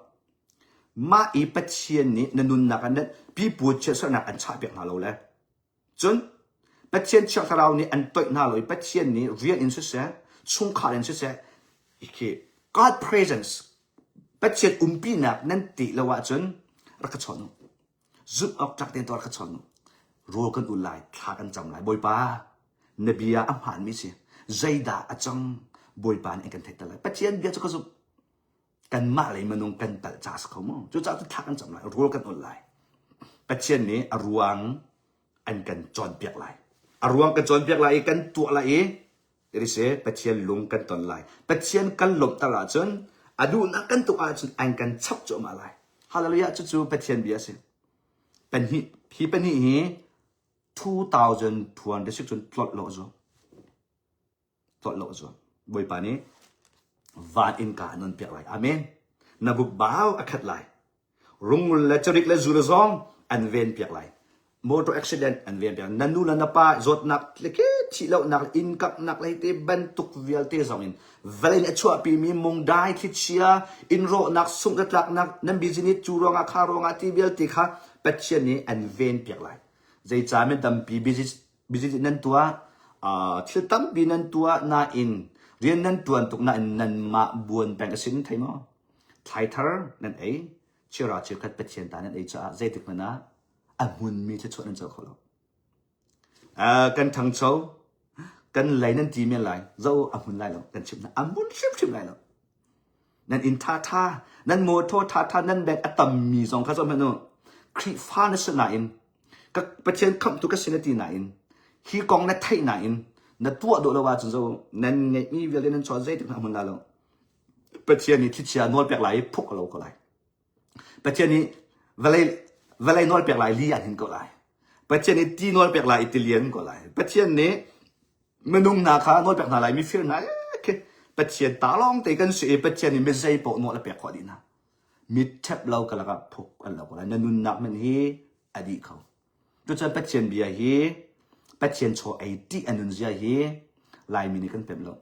Mah i Pathian nih na nunnak ah na pipu chiatserhnak an chahpiak hna lo le Cun Pathian Thiang Thlarau nih an toih hna lo i Pathian nih rian in siseh, chungkhar in siseh, khi God presence, Pathian umpinak nan ti lo ahcun rak ka chawn u. Zumh awk tlak tein tuah rak ka chawn u. Rawl kan ul lai, thla kan cam lai. Bawipa, na bia a hmaanmi si. Zeidah a cang? Bawipa nih an kan theihter lai. Pathian bia cu ka zumh. Kanmah lei minung kan palh ca a si kho maw? Cucaah cun thla kan cam lai, rawl kan ul lai. Pathian nih a ruang an kan cawnpiak lai. A ruang kan cawnpiak lai i kan tuah lai i si Pathian lung kan ton lai. Pathian kan lawmhter ahcun A duhnak kan tuk ahcun an kan chap cuahmah lai. Hallelujah cucu Pathian bia a si. Pahnih hi pahnih hi 2026 cun tlolh lo a zuam. Tlolh lo a zuam. Bawipa nih van innka an on piak lai. Amen. Na bukbau a khat lai. Rungul le carik le zu le zong an ven piak lai. Motor accident an ven piak. Na nu le na pa zawtnak le ke thih lonak inn kaknak le te bantuk vialte zong in vawlei nih a chuahpimi mungdai thlichia inn rawhnak sungh le tlaknak nan business cu ruangah kha ruangah ti vialte kha Pathian nih an ven piak lai. Zeicah mi tampi business business nan tuah uh, thil tampi nan tuah nain rian nan tuan tuk nain nanmah buan peng a sin thei maw? Thlaithar nan ei chira chikkhat Pathian ta nan ei caah zeitik hmanh ah a hmunmi thluachuah nan co kho lo. Uh, kan ṭhangcho kan lei nan ti men lai zo a hmun lai lo kan chim hna a hmun hrimhrim lai lo nan inn ṭha nan motor ṭha nan bank a tammi zong kha zoh hmanh u Khrihfa na si nain ka Pathian khamhtu ka si na ti nain hi kong na theih nain na tuah duh lo ahcun zo nan ngeihmi vialte nan chuah zeitik hmanh a hmun lai lo Pathian nih thlichia nawl pek lai i phuk a lo ko lai Pathian nih vawlei vawlei nawl pek lai li an hin ko lai Pathian nih ti nawl pek lai i tilian ko lai Pathian nih minung hna kha nawl pek hna lai mifir hna khi Pathian ta lawng te kan si i Pathian nih mi zei paoh nawl a pek khawh dih hna mit ṭhep lo ka lakah phuk an lo ko lai na nunnak hmanh hi a dih kho cucun Pathian bia hi Pathian chaw ei ṭih a nun zia hi Laimi nih kan pemh lo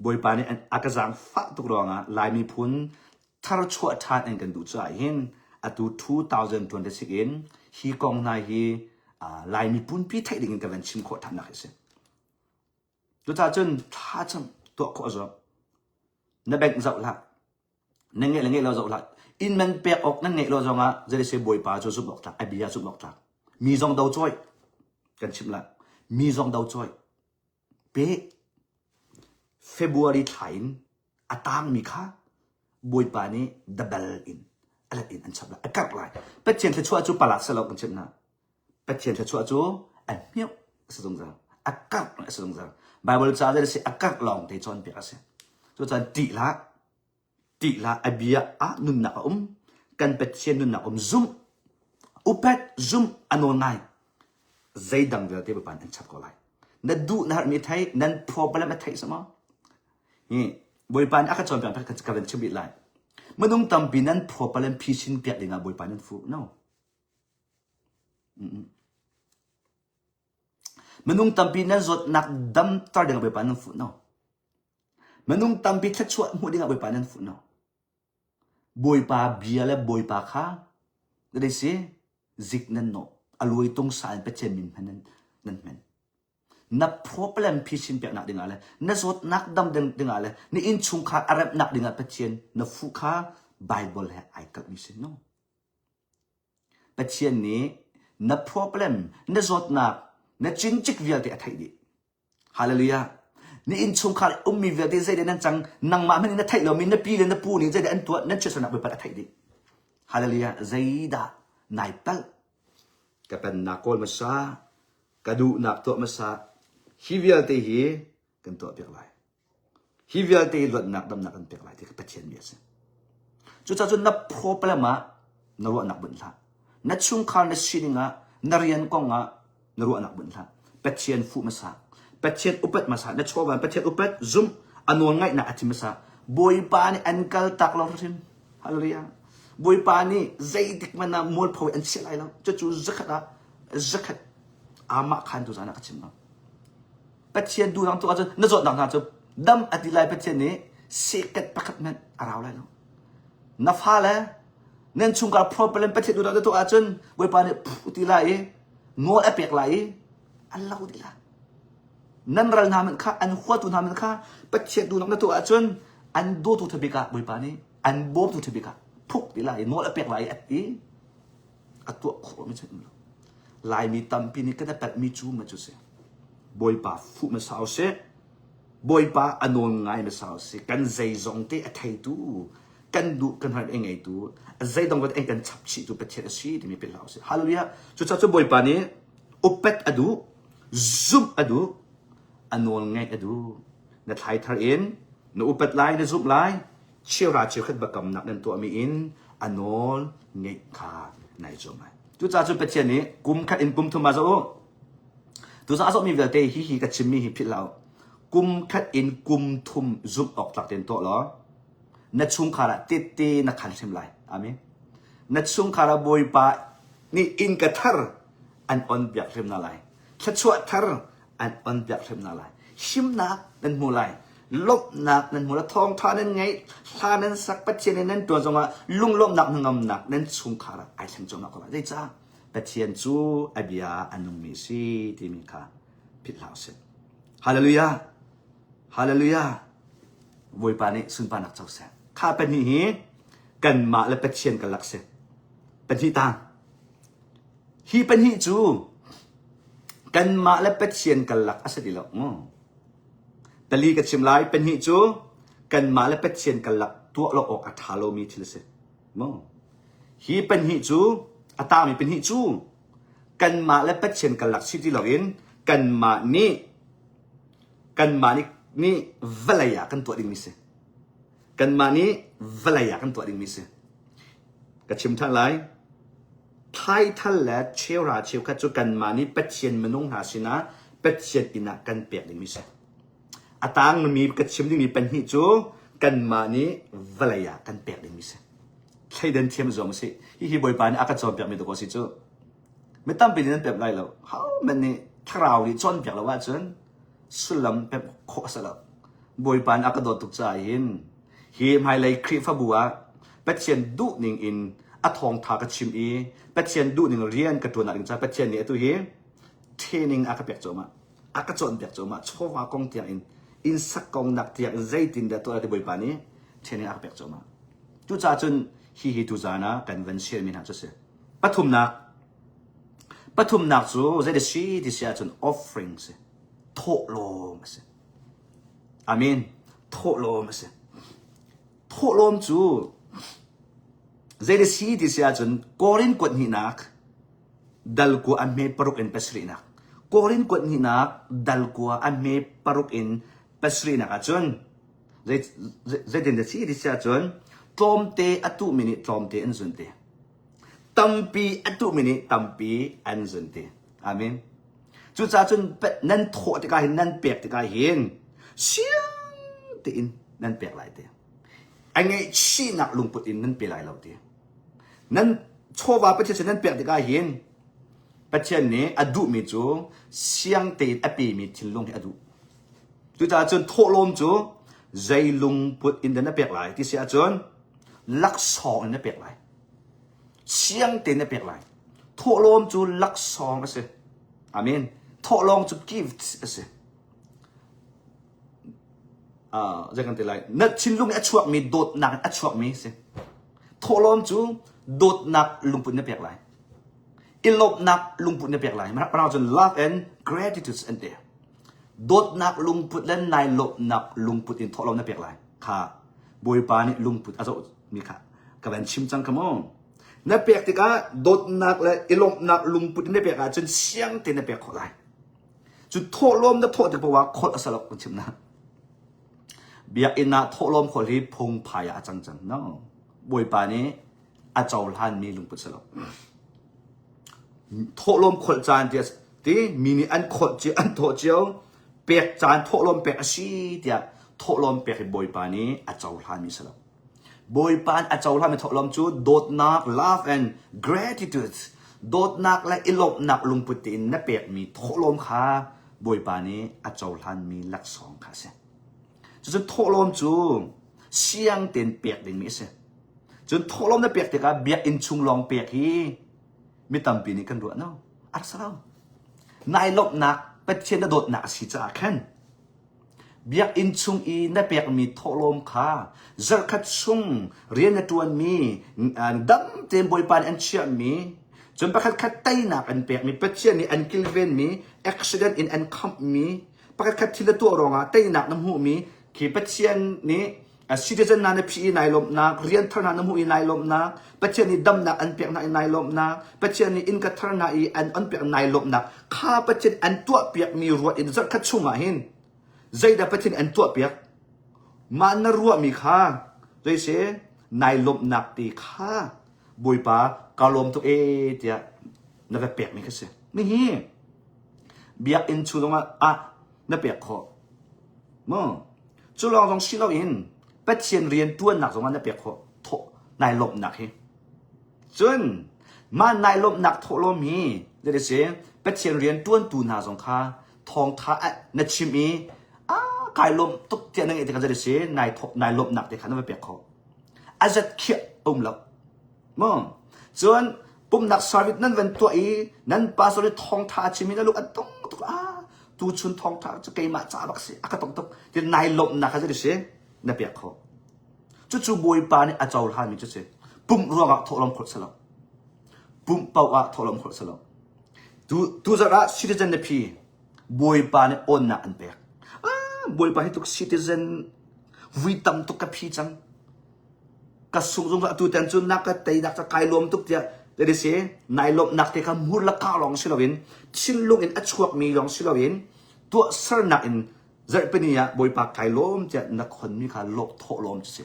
Bawipa nih a ka zaangfah tuk ruangah Lai miphun tharchuah ṭhan an kan duh caah hin atu 2026 in hi kong hna hi Lai miphunpi theih ding in ka van chim khawh ṭhannak hi a si. Cucaah cun thlacam tuah khawh a zuam. Na bank zoh hlah. Na ngeih le ngeih lo zoh hlah. Inn man pek awk nan ngeih lo zongah zeiti Bawipa cu zumh awk tlak, a bia zumh awk tlak. Mi zong do cawi kan chimh lah. Mi zong do cawi. Pe February thla in a tangmi kha Bawipa nih dabal in a let in an chap lai, a karh lai. Pathian thluachuah cu palak silo kan chimh hna. Pathian thluachuah cu a hmiuh a si zungzal, a karh a si zungzal. Bible ca le si a karh lawng te cawnpiak a si. Cucaah ṭih hlah, Ṭih hlah, a bia ah nunnak a um. Kan Pathian nunnak um zumh. Upat zumh a nawl ngai. Zeidang vialte Bawipa nih an chap ko lai. Na duh na herhmi thei, nan problem a theih sama. Hi Bawipa nih a ka cawnpiak ka van chim rih lai. Minung tampi nan problem phisin piak dingah Bawipa nan fuh. No. Mm-mm. Minung tampi nan zawtnak damter dingah Bawipa nan fuh. No. Minung tampi thluachuah hmuh dingah Bawipa nan fuh no. Bawipa bia le Bawipa kha na si zik nan nawh a luai tung sa in Pathian min hman nan, nan hman. Na problem phisin peknak dingah le na zawtnak dam ding dingah le na innchungkhar a remhnak dingah Pathian na fuh kha Bible he ai kalhmi si no. Pathian nih na problem, na zawtnak, na cincik vialte a theih dih. Hallelujah. Ni innchungkhar ummi vialte zeidah nan cang nangmah hmanh in na theih lomi na pi le na pu nih zeidah an tuah nan chiatsernak Bawipa a theih dih. Hallelujah. Zeidah nai palh? Ka pennak kawl hmasa, ka duhnak tuah hmasa. Hi vialte hi kan tuah piak lai. Hi vialte hi luatnak damnak kan pek lai ti kha Pathian bia a si. Cucaah cun na problem ah na ruahnak bunh hlah. Na chungkhar na sining ah na rian kong ah na ruahnak bunh hlah. Pathian fuh hmasa. Pathian upat hmasa. Na chawva Pathian upat zumh a nawl ngaihnak a thim hmasa. Bawipa nih an kal tak lo hrim. Hallelujah. Bawipa nih zeitik hmanh ah mualpho an chiah lai lo. Cucu zakhat ah zakhat amah khan tu zan ah ka chim lo. Pathian duhnak tu ahcun na zawtnak hna cu dam a ti lai Pathian nih second pakhat hmanh a rau lai lo. Na fale nan chungkhar problem Pathian duhnak na tuah ahcun Bawipa nih phu ti lai i nawl a pek lai i an lo dih lai. Nan ral hna hmanh kha an huatu hna hmanh kha Pathian duhnak na tuah ahcun an dawtu thabik ah Bawipa nih an bawmtu thabik ah phuk ti lai i nawl a pek lai i a ti a tuah khawh mi cu um lo. Laimi tampi nih kan i palhmi cu ma cu si. Bawipa fuh hmasa usih. Bawipa a nawl ngai hmasa usih. Kan zeizong te a theitu, kan duh kan hngalh a ngeitu, a zeidong vialte an kan chap chihtu Pathian a si timi philh hlah usih. Hallelujah. Cucaah cu Bawipa nih upat a duh, zumh a duh, a nawl ngaih a duh. Na thlai thar in na upat lai, na zumh lai. cheuhra cheukhat biakamnak nan tuahmi in a nawl ngeih kha nai zuam lai. Cucaah cun Pathian nih kum khat in kum thum ah zoh u. Tuzaan a zohmi vialte hi hi ka chimmi hi philh hlah u. Kum khat in kum thum zumh awk tlak tein tuah law na chungkhar ah tette na khan hrim lai. Amen. Na chungkhar ah Bawipa nih innka thar an on piak hrim na lai. Thluachuah thar an on piak hrim na lai. Himnak nan hmu lai. Lawmhnak nan hmu lai. Thawngtha nan ngeih, hla nan sak, Pathian in nan tuan zongah lunglawmhnak hnangamnak nan chungkhar ah ai thleng cuahmah ko lai. Zeicah? Pathian cu a bia a nungmi a si timi kha philh hlah usih. Hallelujah! Hallelujah! Bawipa nih sunparnak co seh. Kha pahnih hi kanmah le Pathian karlak si. Pahnih tang. Hi pahnih cu kanmah le Pathian karlak a si ti lo. Pali ka chim lai. Pahnih cu kanmah le Pathian karlak tuah lo awk a ṭha lomi thil a si. Mu. Hi pahnih cu a tangmi pahnih cu kanmah le Pathian karlak si ti loin kanmah nih kanmah nih nih vawlei ah kan tuah dingmi si. Kanmah nih vawlei ah kan tuah dingmi si. Ka chim ṭhan lai. Thaithal le cheuhra cheukhat cu kanmah nih Pathian minung hna sinah Pathian inn ah kan pek dingmi si. A tangmi ka chim dingmi pahnih cu kanmah nih vawlei ah kan pek dingmi si. Thleidan thiam zuam a si. Hihi Bawipa nih a ka cawnpiakmi dawh a si cu. Mi tampi nih nan pemh lai lo. Hohmanh nih thlarau nih cawnpiak lo ahcun sullam pemh khawh a si lo. Bawipa nih a ka dawt tuk caah hin hi hmailei Khrihfabu ah Pathian duhning in a thawngtha ka chim i Pathian duhning rian ka ṭuan nak ding caah Pathian nih atu hi training a ka pek cuahmah. A ka cawnpiak cuahmah. Chawva kong tiang in inn sak kong nak tiang in zeitin dah tuah ti Bawipa nih training a ka pek cuahmah. Cucaah cun hihi tuzaan ah kan van share mi hna cu a si. Pathumnak pathumnak cu zei si ti si ahcun offering si. Thawhlawm a si. Amen. Thawhlawm a si. Thawhlawm cu zei si ti si ahcun Korin kuat hnihnak dal kua a hme paruk in pasarihnak. Korin kuat hnihnak dal kua a hme paruk in pasarihnak ahcun zeitin dah si ti si ahcun tlawmte a tuhmi nih tlawmte an zun te. Tampi a tuhmi nih tampi an zun te. Amen. Cucaah cun nan thawh tikah hin nan pek tikah hin siang tein nan pek lai te. A ngaihchihnak lungput in nan pe lai lo ti. Nan chawva Pathian sin nan pek tikah hin Pathian nih a duhmi cu siang tein a pemi thinlung hi a duh. Cucaah cun thawhlawm cu zei lungput in dah na pek lai ti si ahcun laksawng in na pek lai. Siang tein na pek lai. Thawhlawm cu laksawng a si. Amen. Thawhlawm cu gift a si. Uh, zei kan ti lai? Na thinlung i a chuakmi dawtnak in a chuakmi a si. Thawhlawm cu dawtnak lungput na pek lai. I lawmhnak lungput na pek lai. Mirang cun love and gratitude an ti. Dawtnak lungput le nai lawmhnak lungput in thawhlawm na pek lai. Kha Bawipa nih lungput a zoh mi kha ka van chim cang kha mu. Na pek tikah dawtnak le i lawmhnak lungput in na pek ahcun siang tein na pek khawh lai. Cu thawhlawm na thawh tik paoh ah kholh a si lo kan chim na. Biakinn ah thawhlawm kholh hi phungphai ah a cang cang. No. Bawipa nih a cohlanmi lungput si lo. Thawhlawm kholh caan tiah ti mi nih an kholh cio an thawh cio pek caan thawhlawm pek a si tiah thawhlawm pek hi Bawipa nih a cohlanmi si lo. Bawipa nih a cohlanmi thawhlawm cu dawtnak love and gratitude dawtnak le i lawmhnak lungput tein na pekmi thawhlawm kha Bawipa nih a cohlanmi laksawng kha a si. Cucu thawhlawm cu siang tein pek dingmi a si. Cun thawhlawm na pek tikah biakinn chung lawng pek hi mi tampi nih kan ruah no. A rak si lo. Nai lawmhnak Pathian na dawtnak a si caah khan biakinn chung i na pekmi thawhlawm kha zarhkhat chung rian na ṭuanmi dam tein Bawipa nih an chiahmi cun pakhat khat teinak an pekmi Pathian nih an kilvenmi accident in an khamhmi pakhat khat thil na tuah ruangah teinak na hmuhmi khi Pathian nih citizen hna na phih i nai lawmhnak, rian thar hna na hmuh i nai lawmhnak, Pathian nih damnak an pek hna i nai lawmhnak, Pathian nih innka thar hna i an on piak nai lawmhnak, kha Pathian an tuahpiakmi ruat in zarhkhat chungah hin zeidah Pathian an tuahpiak? Mah na ruahmi kha Zei si nai lawmhnak ti kha Bawipa ka lawm tuk ee tiah na va pekmi kha si. Nihi biakinn chung zongah ah na pek khawh. Mu cu lawng zong si loin Pathian rian ṭuannak zongah na pek khawh thawh nai lawmhnak hi. Cun mah nai lawmhnak thawhlawm hi zei si Pathian rian ṭuantu hna zong kha thawngtha na chim i a kai lawmh tuk tiah na ngeih tikah zei si nai thawk nai lawmhnak te kha na va pek khawh. A zat khiah um lo. Mu cun pumhnak service nan van tuah i nan pastor i thawngtha a chim i na lung a tung tuk a tuchun thawngtha cu keimah ca bak si a ka tong tuk ti nai lawmhnak kha zei si na pek khawh. Cucu Bawipa nih a cohlanmi cu si. Pumh ruangah thawhlawm khawlh si lo. Pumh paoh ah thawhlawm khawlh si lo. Tu tuzarh ah citizen na phi Bawipa nih awnnak an pek. Ah, Bawipa hi tuk citizen vui tam tuk ka phi cang. Ka sung zung atu tan cun nak ka tei nak ka kai lawm tuk tiah tadi si nai lawmhnak te kha mur la ka lawng si loin thinlung in a chuakmi lawng si loin tuahsernak in Zarhpini ah Bawipa kai lawm tiah na khonmi kha lawh thawhlawm cu si.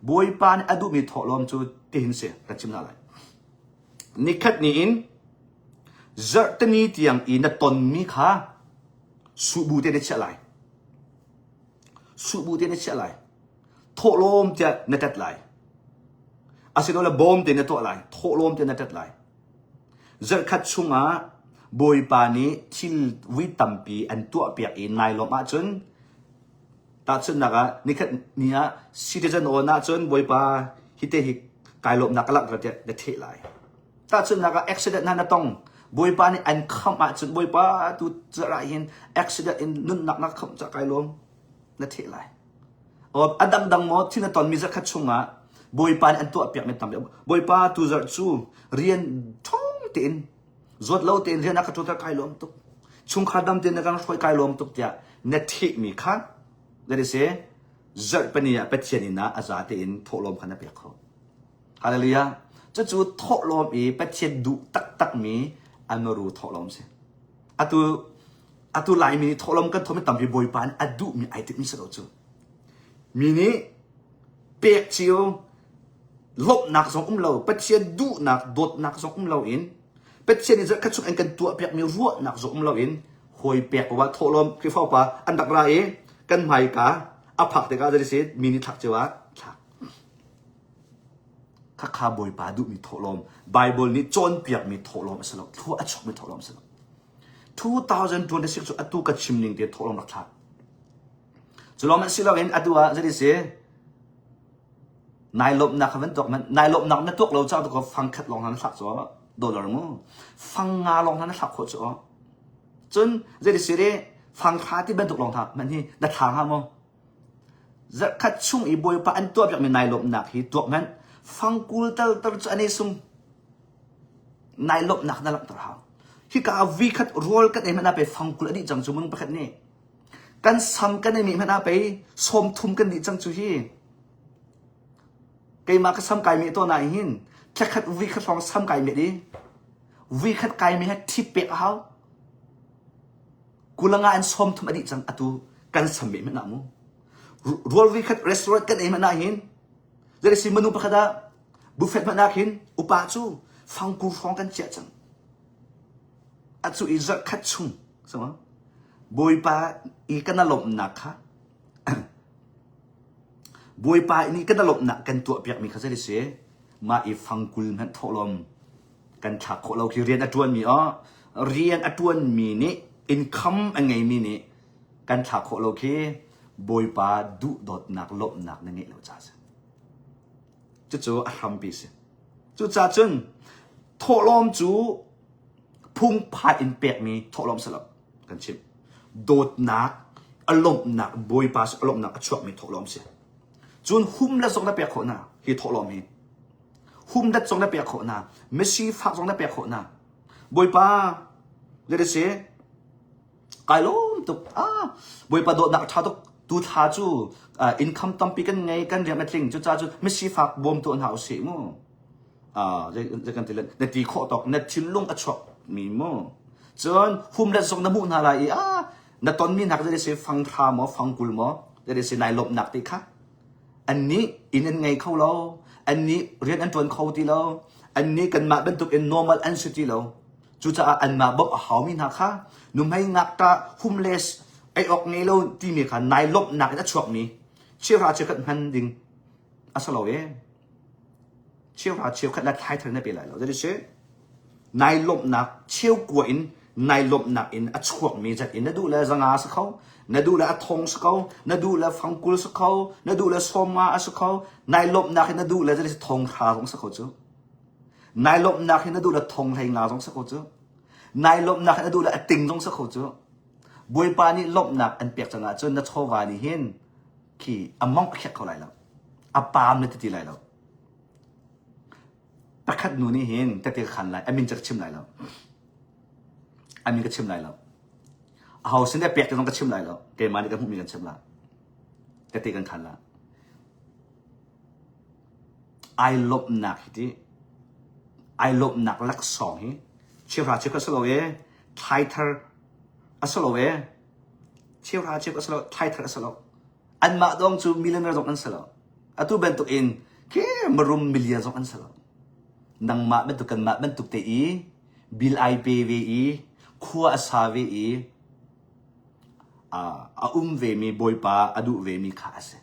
Bawipa nih a duhmi thawhlawm cu tihin si kan chim hna lai. Nikhat ni in zarhtini tiang i na tonmi kha suhbu te na chiah lai. Suhbu te na chiah lai. Thawhlawm tiah na tat lai. Asilole bawm te na tuah lai. Thawhlawm te na tat lai. Zarhkhat chungah Bawipa nih thil vui tampi an tuahpiak i nai lawmh ahcun tahchunhnak ah nikhat ni ah citizen awn ahcun Bawipa hite hi kai lawmhnak ka langhter tiah na theh lai. Tahchunhnak ah accident hna na tong Bawipa nih an khamh ahcun Bawipa tu zarh ah hin accident in nunnak na khamh cah kai lawm na theh lai. A dangdang maw thil na tonmi zarhkhat chungah Bawipa nih an tuahpiakmi tampi. Bawipa tu zarh cu rian ṭhawng tein zawt lo tein rian a ka ṭuanter kai lawm tuk. Chungkhar dam tein na kan hruai kai lawm tuk tiah na thehmi kha that is a zarhpini ah Pathian inn ah a za tein thawhlawm kha na pek kho. Hallelujah. Cucu thawhlawm i Pathian duh taktakmi amaru thawhlawm si. Atu atu Laimi nih thawhlawm kan thawhmi tampi Bawipa nih a duhmi ai timhmi si lo cu. Mi nih pek cio lawmhnak zong um lo, Pathian duhnak, dawtnak zong um loin, Pathian nih zarhkhat chung an kan tuahpiakmi ruahnak zong um loin hawi pek paoh ah thawhlawm Khrihfa upa an rak ra i kan hmaika a phak tikah zei si mi nih thlak cio ah thlak. Khakha Bawipa duhmi thawhlawm, Bible nih cawnpiakmi thawhlawm a si lo, thlua a chuakmi thawhlawm a si lo. 2026 cu atu ka chim ning te thawhlawm rak thlak. Cu lawng si loin atu ah zei si nai lawmhnak kha van tuak man nai lawmhnak na tuak lo ca tu ko fang khat lawng na thlak cu dollar mu fang nga lawng na thlak khawh cu cun zei si re fang thla ti bantuk lawng tha man hi na thla hnga maw zarhkhat chung i bawipa an tuah piakmi nai lawmhnak hi tuak man fang kul tal tar cu anei sung nai lawmhnak na langhter hau. Hika vi khat rawl kan ei hmanh ah pei fangkul a dih cang cu minung pakhat nih. Kan sam kan ei mi hmanh ah pei 30 kan dih cang cu hi. Keimah ka sam kai meh tawn ah hin thlakhat vi khat hrawng sam kai meh di. Vi khat kai meh ha thip pek a hau. Kulanga an 30 a dih cang atu kan sam meh hmanh ah mu. Rawl vi khat restaurant kan ei hmanh ah hin Zei si minung pakhat ah buffet hmanh ah khin upa cu fangkur hrawng kan chiah cang. A cu i zarh khat chung sama Bawipa i kan lawmhnak kha Bawipa nih kan lawmhnak kan tuahpiakmi kha zei si mah i fangkul hmanh thawhlawm kan thlak khawh lo khi rian a ṭuanmi oh rian a ṭuanmi nih income a ngeimi nih kan thlak khawh lo khi Bawipa duhdawtnak lawmhnak na ngeih lo ca si. Cucu a hrampi si. Cucaah cun thawhlawm cu phungphai in pekmi thawhlawm si lo kan chim. Dawtnak, a lawmhnak, Bawipa a lawmhnak a chuakmi thawhlawm si. Cun hum le zong na pek khawh hna hi thawhlawm hi. Hum dat zong na pek khawh hna, misifak zong na pek khawh hna. Bawipa, let si, Kai lawm tuk. Ah, Bawipa dawtnak a ṭha tuk. Tu thla cu uh, income tampi kan ngei, kan rian a tling. Cucaah cu misifak bawmtu hna usih mu. Ah, zei zei kan ti le na ti khawh tawk, na thinlung a chuak mi mu. Cun hum le zong na hmuh hna lai i ah, na tonmi hna zei si fang thla maw, fang kul maw, zei si nai lawmhnak ti kha. Annih inn an ngei kho lo. Annih rian an ṭuan kho ti lo. Annih kanmah bantukin normal an si ti lo. Cucaah anmah bawmh a haumi hna kha nuhmei ngakṭah homeless ei awk ngei lo timi kha nai lawmhnak in a chuakmi cheuhra cheukhat hman ding a si lo ee. Cheuhra cheukhat le thlaithar na pe lai lo. Zei si? Nai lawmhnak cheukua in nai lawmhnak in a chuakmi zat in na duh le zanga a si kho, na duh le a thong si kho, na duh le fangkul si kho, na duh le sawmnga a si kho, nai lawmhnak in na duh le zei si thong hra zong si kho cu. Nai lawmhnak in na duh le thong hlei nga zong si kho cu. Nai lawmhnak in na duh le a ting zong si kho cu. Bawipa nih lawmhnak an pek cang ahcun na chawva nih hin khi a mongh a khiak kho lai lo. A paam na ti ti lai lo. Pakhat nu nih hin tete ka khan lai. A min cu ka chim lai lo. A min ka chim lai lo. Aho sin dah pek ti zong ka chim lai lo. Keimah nih ka hmuhmi kan chim lai. Tete kan khan lai. Ai lawmhnak hi ti ai lawmhnak laksawng hi cheuhra cheukhat si lo e thlaithar a si lo e cheuhra cheukhat a si lo thlaithar a si lo anmah dong cu millionaire zong an si lo atu bantuk in khi marum million zong an si lo nangmah bantuk kanmah bantuk te i bill ai pe ve i khua a sa ve i a um ve mi bawipa a duh ve mi kha a si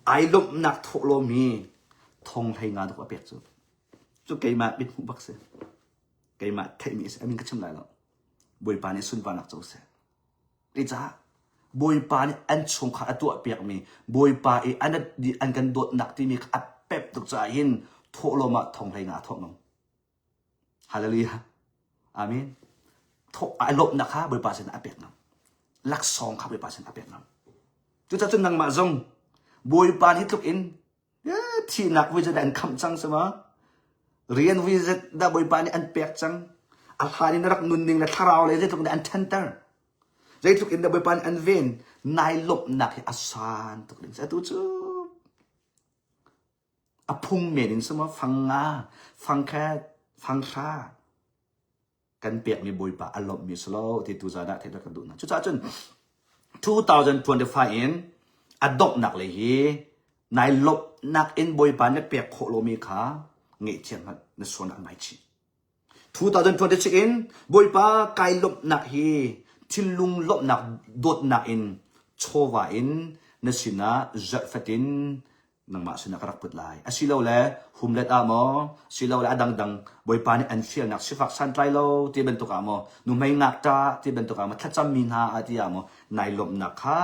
Ai lawmhnak thawhlawm hi thong hlei nga duk a pek cu. Cu keimah mithmuh bak si. Keimah theihmi a si. A min ka chim lai lo. Bawipa nih sunparnak co seh. Cucaah Bawipa nih an chungkhar a tuah piakmi Bawipa i an, an kan dawtnak timi kha a pep tuk caah hin thawhlawm ah thong hlei nga a thawh ngam. Hallelujah. Amen. A lawmhnak kha Bawipa sin a pek ngam. Laksawng kha Bawipa sin a pek ngam. Cucaah cun nangmah zong Bawipa nih tluk in thihnak vui dah an khamh cang sama rian vui dah Bawipa nih an pek cang a hlan in rak nunning le thlarau le zeitluk in an ṭhanter zeitluk in dah Bawipa nih an ven nai lawmhnak hi a san tuk ding atu cu A phung men in suma fang nga, fang khat, fang hra kan pekmi Bawipa a lawmhmi si lo ti tu zan ah theih kan duh hna. Cucaah cun 2025 in a donghnak lei hi nai lawmhnak in Bawipa na pek khawh lomi kha ngaihthiam hmanh na sualnak ngaichih. 2026 in Bawipa kai lawmhnak hi thinlung lawmhnak dawtnak in chawva in na sinah zarh fatin nangmah sinah ka rak put lai. Asilole humlet ah maw, silole a dangdang Bawipa nih an fialnak sifak santlai lo ti bantuk ah maw, nuhmei ngakṭah ti bantuk ah maw, thlacammi hna ah ti ah maw, nai lawmhnak kha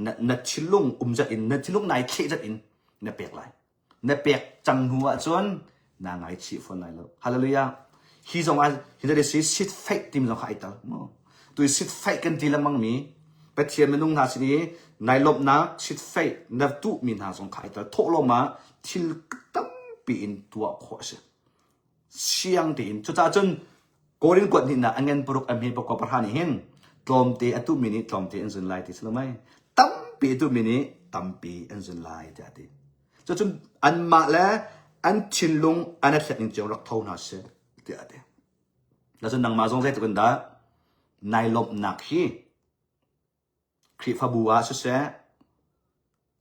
na, na thinlung um zat in, na thinlung nai thleh zat in na pek lai. Na pek cang hnu ahcun naa ngaichih fawn lai lo. Hallelujah. Hi zong ah hi zat si sit feih timi zong kha ai tal mu. Tu sit feih kan ti lengmang mi Pathian minung hna sin i nai lawmhnak sit feih na tuh mi hna zong kha ai tal. Thawhlawm ah thil tampi in tuah khawh a si. Siang tein. Cucaah cun Korin kuat hnihnak a ngen paruk a hme pakua pahra nih hin tlawmte a tuhmi nih tlawmte an zun lai ti si lo mei. Tampi a tuhmi nih tampi an zun lai tiah a ti. Cucun anmah le an thinlung an a thlet ning cio rak tho hna seh tiah a ti. Cun nangmah zong zeitluk in dah nai lawmhnak hi Khrihfabu ah siseh,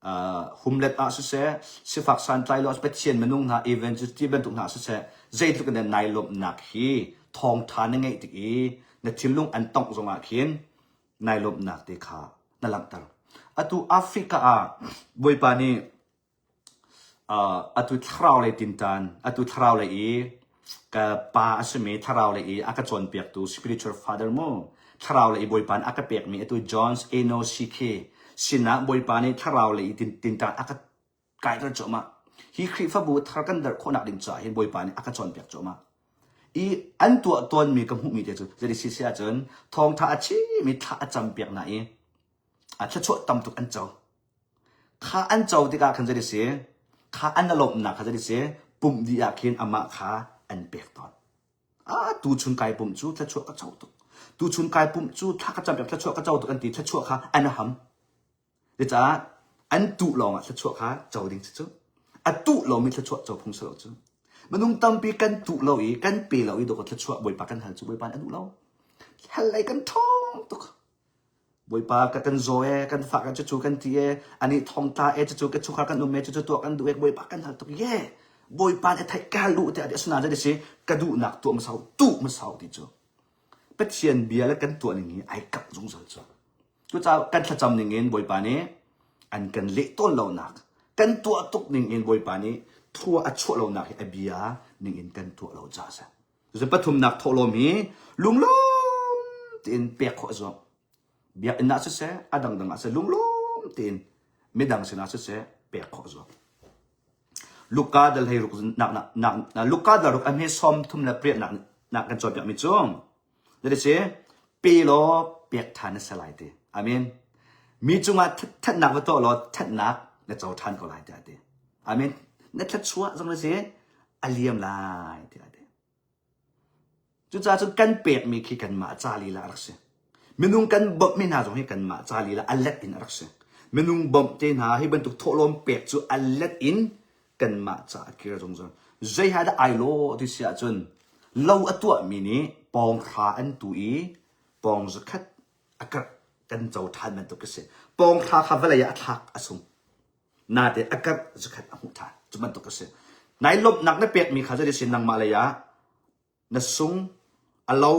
uh, humlet ah siseh, sifak santlai lo Pathian minung hna evangelist ti bantuk hna siseh, zeitluk in dah nai lawmhnak hi thawngtha na ngeih tik i na thinlung an tongh zongah khin nai lawmhnak te kha na langhter. Atu Africa ah Bawipa nih uh, atu thlarau lei tintan, atu thlarau lei i ka pa a simi thlarau lei i a ka cawnpiaktu spiritual father mu thlarau lei i Bawipa nih a ka pekmi atu John's Eno CK sinah Bawipa nih thlarau lei i tintan a ka kaiter cuahmah. Hi Khrihfabu thar kan darh khawhnak ding caah hin Bawipa nih a ka cawnpiak cuahmah. I an tuah tawnmi ka hmuhmi te cu zei si si ahcun thawngtha a chim i thla a campiak hna i a thluachuah tam tuk an co. Kha an co tikah khan zei si kha an lawmhnak kha zei si pumh dih ah khin amah kha an pek tawn. Ah tuchun kai pumh cu thluachuah ka co tuk. Tuchun kai pumh cu thla ka campiak thluachuah ka co tuk an ti thluachuah kha an ham. Cucaah an tuh lawngah thluachuah kha co ding si cu. A tuh lomi thluachuah co phung si lo cu. Minung tampi kan tuh lo i kan pe lo i dawkaw thluachuah Bawipa kan hal cu Bawipa nih a duh lo. Hal lei kan ṭhawng tuk. Bawipa ka kan zaw e, kan fah kan cucu kan ti e, ani thongtla e cucu ka chungkhar kan um e cucu tuah kan duh e Bawipa kan hal tuk ye. Bawipa nih theih ka lu te ati asinain zei si ka duhnak tuah hmasau tuh hmasau ti cu. Pathian bia le kan tuah ning hi ai kap zungzal cu. Cucaah kan thlacam ning in Bawipa nih an kan leh tawn lonak, kan tuah tuk ning in Bawipa nih thua a chuah lonak hi a bia ning in kan tuah lo caah a si. Cucun pathumnak thawhlawm hi lunglawm tein pek khawh a zuam. Biakinn ah siseh, a dangdang ah siseh, lunglawm tein midang sinah siseh pek khawh a zuam. Luka dal hei ruk nak nak nak Luka dal ruk a hme sawm thum le priat nak nak kan cawnpiak mi cu That si pe law pek ṭhan na si lai ti. Amen. Mi cungah thatnak va tuah law thatnak na co ṭhan ko lai tiah a ti. Amen. Na thluachuah zong na si a liam lai tiah a ti. Cucaah cun kan pekmi khi kanmah ca lila a rak si. Minung kan bawmhmi hna zong hi kanmah ca lila a let in a rak si. Minung bawmh te hna hi bantuk thawhlawm pek cu a let in kanmah ca a kir zungzal. Zei ha dah ai lawh ti si ahcun lo a tuahmi nih pawng hra an tu i pawng zakhat a karh kan co ṭhan bantuk a si. Pawng hra kha vawlei ah a thlak a sung. Nate a karh zakhat a hmuh ṭhan. Cu bantuk a si. Nai lawmhnak na pekmi kha zei si nangmah lei ah na sung a lo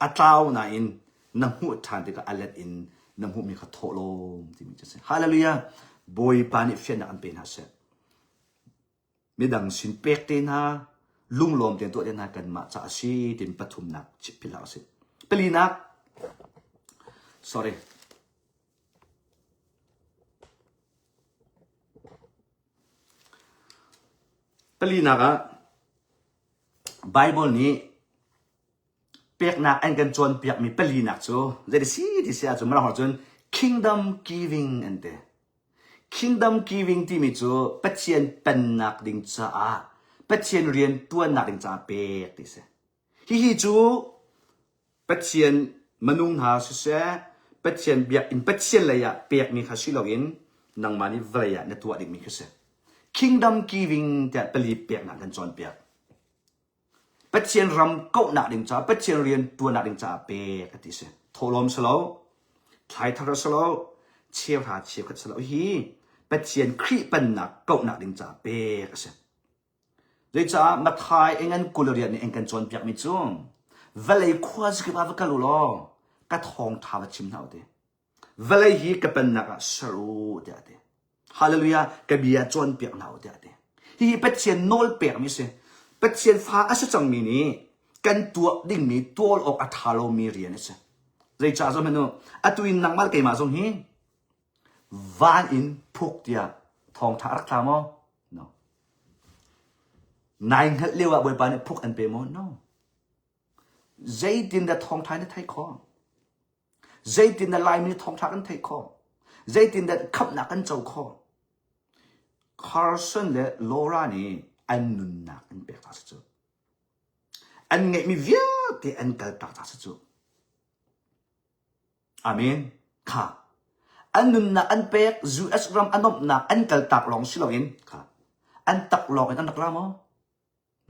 a tlau nain na hmuh ṭhan tikah a let in na hmuhmi kha thawhlawm timi cu a si. Hallelujah! Bawipa nih fiannak an pe hna seh. Midang sin pek te hna, lunglawm tein tuah te hna kanmah ca a si tiin pathumnak chimh hlah usih. Palinak, sorry. Palinak ah Baibal nih peknak an kan cawnpiakmi palinak cu zei si ti si ahcun mirang holh cun kingdom giving an ti. Kingdom giving timi cu Pathian pennak ding caah Pathian rian tuannak ding caah pek ti si. Hihi cu Pathian minung hna siseh Pathian biakinn Pathian lei ah pekmi kha si loin nangmah nih vawlei ah na tuah dingmi kha si. Kingdom giving tiah pali peknak kan cawnpiak. Pathian ram kauhnak ding caah, Pathian rian tuannak ding caah pek a ti si. Thawhlawm si lo, thlaithar si lo, cheuhra cheukhat si lo. Hi Pathian Khrih pennak kauhnak ding caah pek a si. Zeicah Matthai engan kul rian nih an kan cawnpiakmi cu vawlei khua zakip ah va kal u law ka thawngṭha va chim hna u ti. Vawlei hi ka pennak ah ser u tiah a ti. Hallelujah ka bia cawnpiak hna u tiah a ti. Hihi Pathian nawl pekmi si. Pathian fa a si cangmi nih kan tuah dingmi tual awk a ṭha lomi rian a si. Zeicah zong hmanh u, atu in nangmah le keimah zong hi van in phuk tiah thawngṭha a rak tla maw? No. Nai hngalh lio ah Bawipa nih phuk an pe maw? No. Zeitindah thawngṭha na theih khawh? Zeitindah Laimi nih thawngṭha kan theih khawh? Zeitindah khamhnak kan co khawh? Carson le Laura nih an nunnak an pek ta si cu. An ngeihmi vialte an kaltak ta si cu. Amen. Kha. An nunnak an pek, US ram a nomhnak an kaltak lawng si loin kha. An tak lawng in an rak ra maw?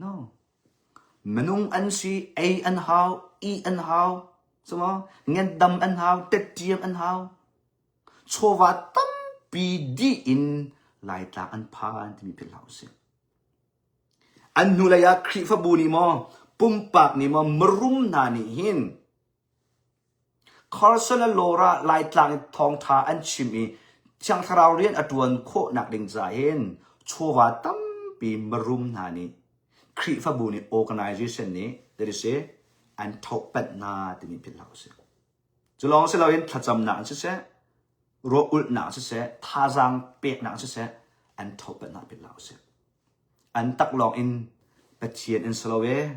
No. Minung an si, ei an hau, ih an hau, cumaw? Ngandam an hau, tettiam an hau. Chawva tampi dih in Laitlang an phan timi philh hlah usih. An hnulei ah Khrihfabu nih maw, pumpak nih maw, mirum hna nih hin Carson le Laura Laitlang i thawngṭha an chim i Thiang Thlarau rian a ṭuan khawhnak ding caah hin chawva tampi mirum hna nih Khrihfabu nih organization nih that is an ṭhohpanh hna timi philh hlah usih. Cu lawng si loin thlacamnak in siseh, ruah ulhnak in siseh, thazaang peknak in siseh an ṭhohpanh hna philh hlah usih. An taklawng in Pathian an si lo ee,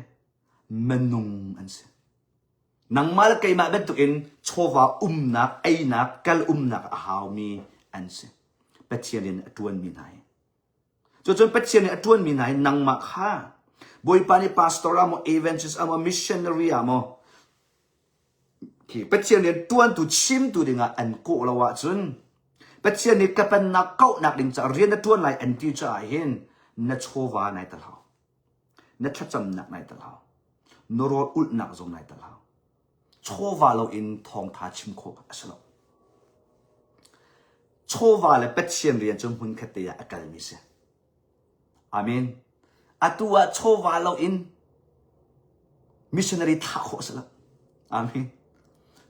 minung an si. Nangmah le keimah bantukin chawva umnak, einak, kal umnak a haumi an si. Pathian rian a ṭuanmi hna hi. Cucun Pathian nih a ṭuanmi hna hi nangmah kha Bawipa nih pastor ah maw, evangelist ah maw, missionary ah maw, khi Pathian rian ṭuantu, chimtu dingah an kawh lo ahcun Pathian nih ka pennak kauhnak ding caah rian na ṭuan lai an ti caah hin na chawva nai tel hau. Na thlacamnak nai tel hau. Na rawl ulhnak zong nai tel hau. Chawva loin thawngtha chim khawh a si lo. Chawva le Pathian rian cu hmunkhat te ah a kalmi si. Amen. Atu ah chawva loin missionary thah khawh a si lo. Amen.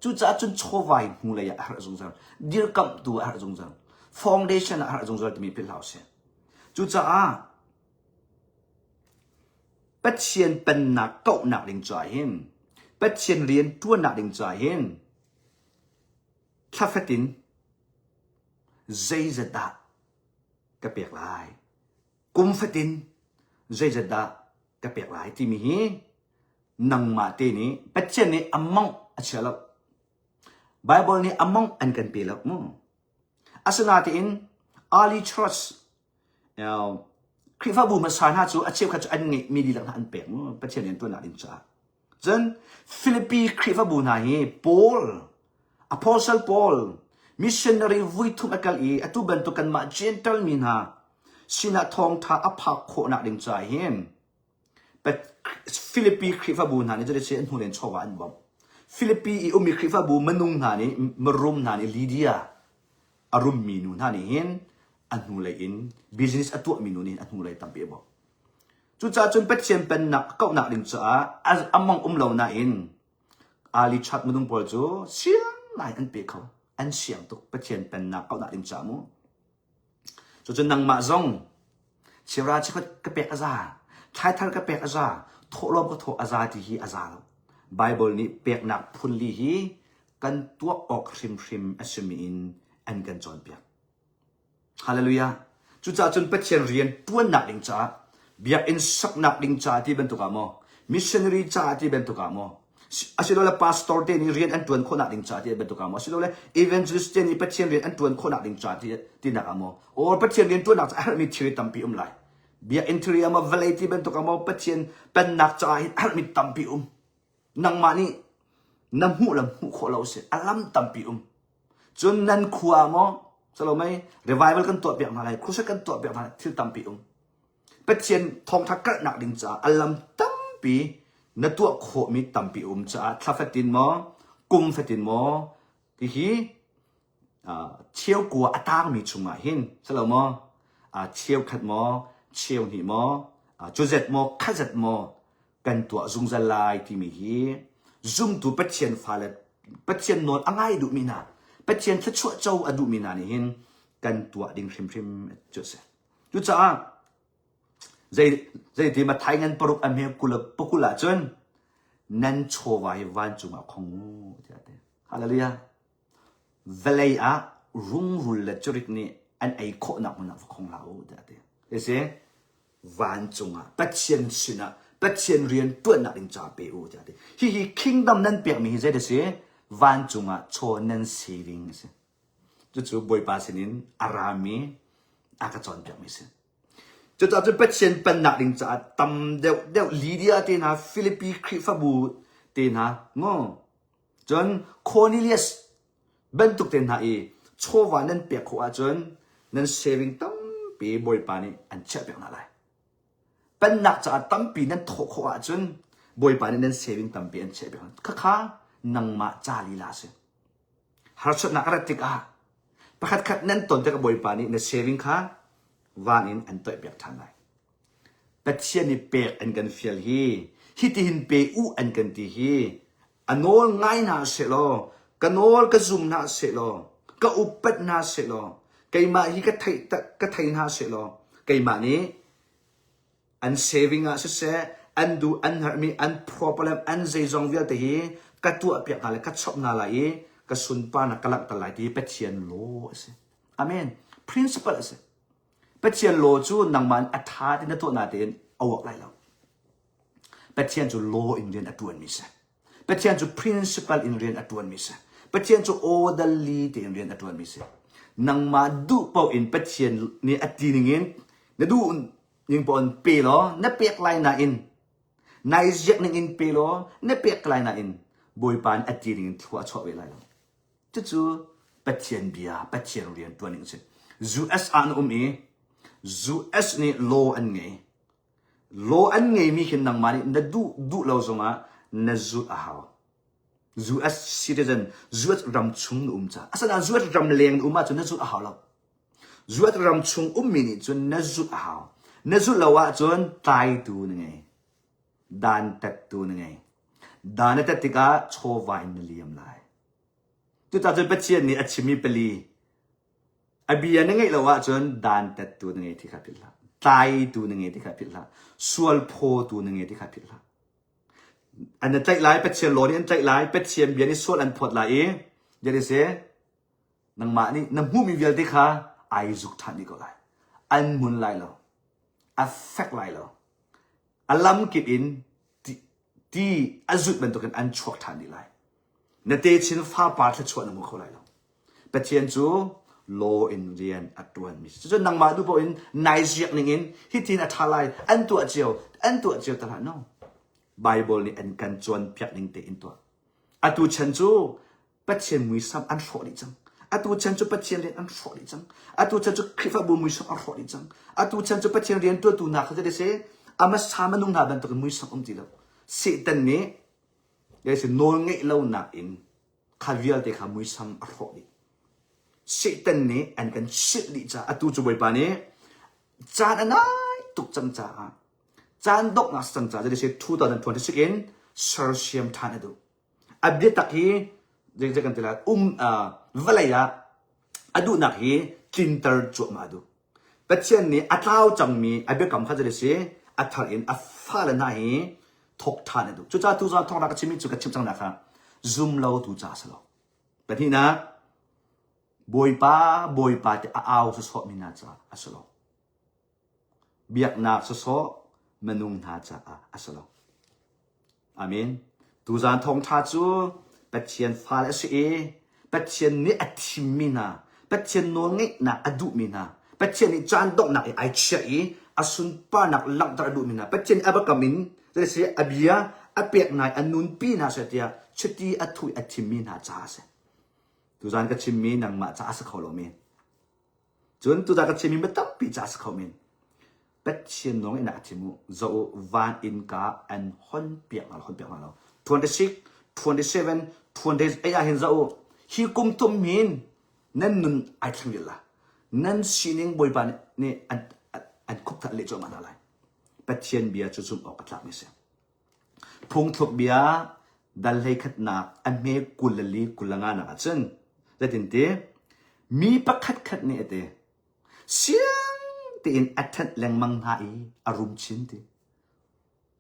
Cucaah cun chawva hi hnulei ah a herh zungzal. Dirkamhtu ah a herh zungzal. Foundation ah a herh zungzal timi philh hlah usih. Cucaah Pathian pennak kauhnak ding caah hin Pathian rian ṭuannak ding caah hin thla fatin zeizat dah ka pek lai kum fatin zeizat dah ka pek lai timi hi nangmah te nih Pathian nih a mongh a chia lo Bible nih a mongh an kan pe lo mu asinain early church Khrihfabu hmasa hna cu a cheukhat cu an ngeihmi dihlak hna an pek mu Pathian rian tuannak ding caah Cun Filipi Khrihfabu hna hi Paul, Apostle Paul, missionary vuithum a kal i atu bantuk kanmah Gentile mi hna sinah thawngṭha a phak khawhnak ding caah hin Filipi Khrihfabu hna nih cuticun an hnulen chawva an bawmh. Filipi i ummi Khrihfabu minung hna nih mirum hna nih Lydia a rummi nu hna nih hin a hnulei in business a tuahmi nu nih hin a hnulei tampi a bawmh. Cucaah cun Pathian pennak a kauhnak ding caah a mang um lo nain Ali chat minung pawl cu siang ngai an pe kho. An siang tuk Pathian pennak kauhnak ding caah mu. Cucun nangmah zong cheuhra cheukhat ka pek a za, thlaithar ka pek a za, thawhlawm ka thawh a za ti hi a za lo. Bible nih peknak phunli hi kan tuah awk hrimhrim a simi in an kan cawnpiak. Hallelujah. Cucaah cun Pathian rian ṭuannak ding caah, biakinn saknak ding caah ti bantuk ah maw, missionary caah ti bantuk ah maw, asilole pastor te nih rian an ṭuan khawhnak ding caah ti bantuk ah maw, asilole evangelist te nih Pathian rian an ṭuan khawhnak ding caah ti tinak ah maw, or Pathian rian ṭuannak caah a herhmi thil tampi um lai. Biakinn thilri ah maw, vawlei ti bantuk ah maw, Pathian pennak caah hin a herhmi tampi um. Nangmah nih na hmuh le hmuh khawh lo si, a lam tampi um. Cun nan khua ah maw salomei revival kan tuah piak hna lai, crusade kan tuah piak hna lai, thil tampi um. Pathian thawngtha karhnak ding caah a lam tampi na tuah khawhmi tampi um caah thla fatin maw, kum fatin maw, hihi cheukua a tangmi chungah hin salo maw, cheukhat maw, cheu hnih maw, cuzet maw, khazet maw, kan tuah zungzal lai timi hi zumtu Pathian fale Pathian nawl a ngai duhmi hna Pathian thluachuah co a duhmi hna nih hin kan tuah ding hrimhrim cu a si. Cucaah zei zeiti Mathai ngan paruk a hme kul pakul ahcun nan chawva hi vancung ah khong u tiah a ti. Hallelujah. Vawlei ah rungrul le curik nih an ei khawhnak hmun ah va khong hlah u tiah a ti. Hisi vancung ah Pathian sinah Pathian rian ṭuannak ding ca pe u tiah a ti. Hihi kingdom nan pekmi hi zei a si? Vancung ah chaw nan saving a si. Cucu Bawipa sinin a rami a ka cawnpiakmi a si. Cucaah cun Pathian pennak ding caah tam deuh deuh Lydia te hna, Filipi Khrihfabu te hna, mu cun Cornelius bantuk te hna i chawva nan pek khawh ahcun nan saving tampi Bawipa nih an chiahpiak hna lai. Pennak caah tampi nan thawh khawh ahcun Bawipa nih nan saving tampi an chiahpiak hna. Khakha nangmah ca lila a si. Harsatnak a rat tikah pakhatkhat nan ton tikah Bawipa nih na saving kha van in an toihpiak ṭhan lai. Pathian nih pek an kan fial hi hitihin pe u an kan ti hi A nawl ngai hna sehlaw, ka nawl ka zum hna sehlaw, ka upat hna sehlaw, keimah hi ka theih ka thei hna sehlaw, keimah nih an saving ah siseh, an duh an herhmi an problem an zeizong vialte hi ka tuahpiak hna lai, ka chop hna lai i ka sunparnak ka langhter lai ti Pathian law a si. Amen. Principle a si. Pathian law cu nangmah a ṭha ti na tuah natein a work lai lo. Pathian cu law in rian a ṭuanmi si. Pathian cu principle in rian a ṭuanmi si. Pathian cu orderly tein rian a ṭuanmi si. Nangmah duh paoh in Pathian nih a ti ningin na duh ning paoh in pe law na pek lai nain nai ziak ning in pe law na pek lai nain Bawipa nih a ti ningin thlua a chuah ve lai lo. Cucu Pathian bia, Pathian rian ṭuan ning a si. US ah na um i US nih law an ngei. Law an ngeimi khi nangmah nih na duh duh lo zongah na zulh a hau. US citizen, US ram chung na um caah. Asinain US ram leng na um ahcun na zulh a hau lo. Zuat ram chung ummi nih cun na zulh a hau. Na zulh lo ahcun tlaitu na ngei. Dantattu na ngei. Dan na tat tikah chawva in na liam lai. Cucaah cun Pathian nih a chimmi pali a bia na ngeih lo ahcun dantattu na ngei ti kha philh hlah. Tlaitu na ngei ti kha philh hlah. Sual phawtu na ngei ti kha philh hlah. An na tlaih lai, Pathian law nih an tlaih lai, Pathian bia nih sual an phawt lai i, jadi si, nangmah nih na hmuhmi vialte kha ai zuk ṭhan dih ko lai. An hmun lai lo. A fek lai lo. A lamkip in ti, ti a zut bantukin an chuak ṭhan dih lai. Na techin fapar thluachuah na hmu kho lai lo. Pathian cu law in rian a ṭuanmi si. Cucu nangmah duh paoh in nai ziak ning in hitin a ṭha lai, an tuah cio, an tuah cio ta hlah no. Bible nih an kan cawnpiak ning tein tuah. Atu chan cu Pathian muisam an hrawh dih cang. Atu chan cu Pathian rian an hrawh dih cang. Atu chan cu Khrihfabu muisam an hrawh dih cang. Atu chan cu Pathian rian ṭuantu hna kha zei si a hmasa minung hna bantukin muisam um ti lo. Satan nih nawl ngeih lonak in kha vialte kha muisam a hrawh dih. Satan nih an kan silh dih caah atu cu Bawipa nih caan a nai tuk cang caah caan donghnak cang caah jadi 2026 in sersiam ṭhan a duh. A biatak hi zei kan ti lai um vawlei ah a duhnak hi tlinter cuahmah a duh. Pathian nih a tlau cangmi a biakam kha zei si a thar in a fale hna hi thawk ṭhan a duh. Cucaah tu zong thawngṭha ka chimmi cu ka chim cang nak ah zum lo tu ca a si lo. Pahnihnak, Bawipa, Bawipa ti a au sawsawhmi hna caah a si lo. Biaknak sawsawh minung hna caah a si lo. Amen. Tuzaan thawngṭha cu Pathian fale a si i Pathian nih a thimmi hna, Pathian nawlngeihnak a duhmi hna, Pathian nih caan donghnak i ai chiah i a sunparnak langhter a duhmi hna, Pathian nih a biakam in zeisi a bia a pek hna i a nunpi hna seh tiah chiti a thuh i a thimmi hna caah a si. Tuzaan ka chimmi nangmah caah a si kho lo men. Cun tuzaan ka chimmi mi tampi caah a si kho men. Pathian lawng in a chim u. Zoh u, van innka an hon piak hna lo, hon piak hna lo. 26, 27, 28 ah hin zoh u. Hi kum thum hin nan nun ai thleng lila. Nan sining Bawipa nih an, an khupthal leh cuahmah hna lai. Pathian bia cu zumh awk a tlakmi a si. Phungthluk bia dal hleikhatnak a hme 20 le li 25 nak ah cun zeitinti mi pakhatkhat nih a ti siang tein a ṭhenh lengmang hna i a rum chin ti.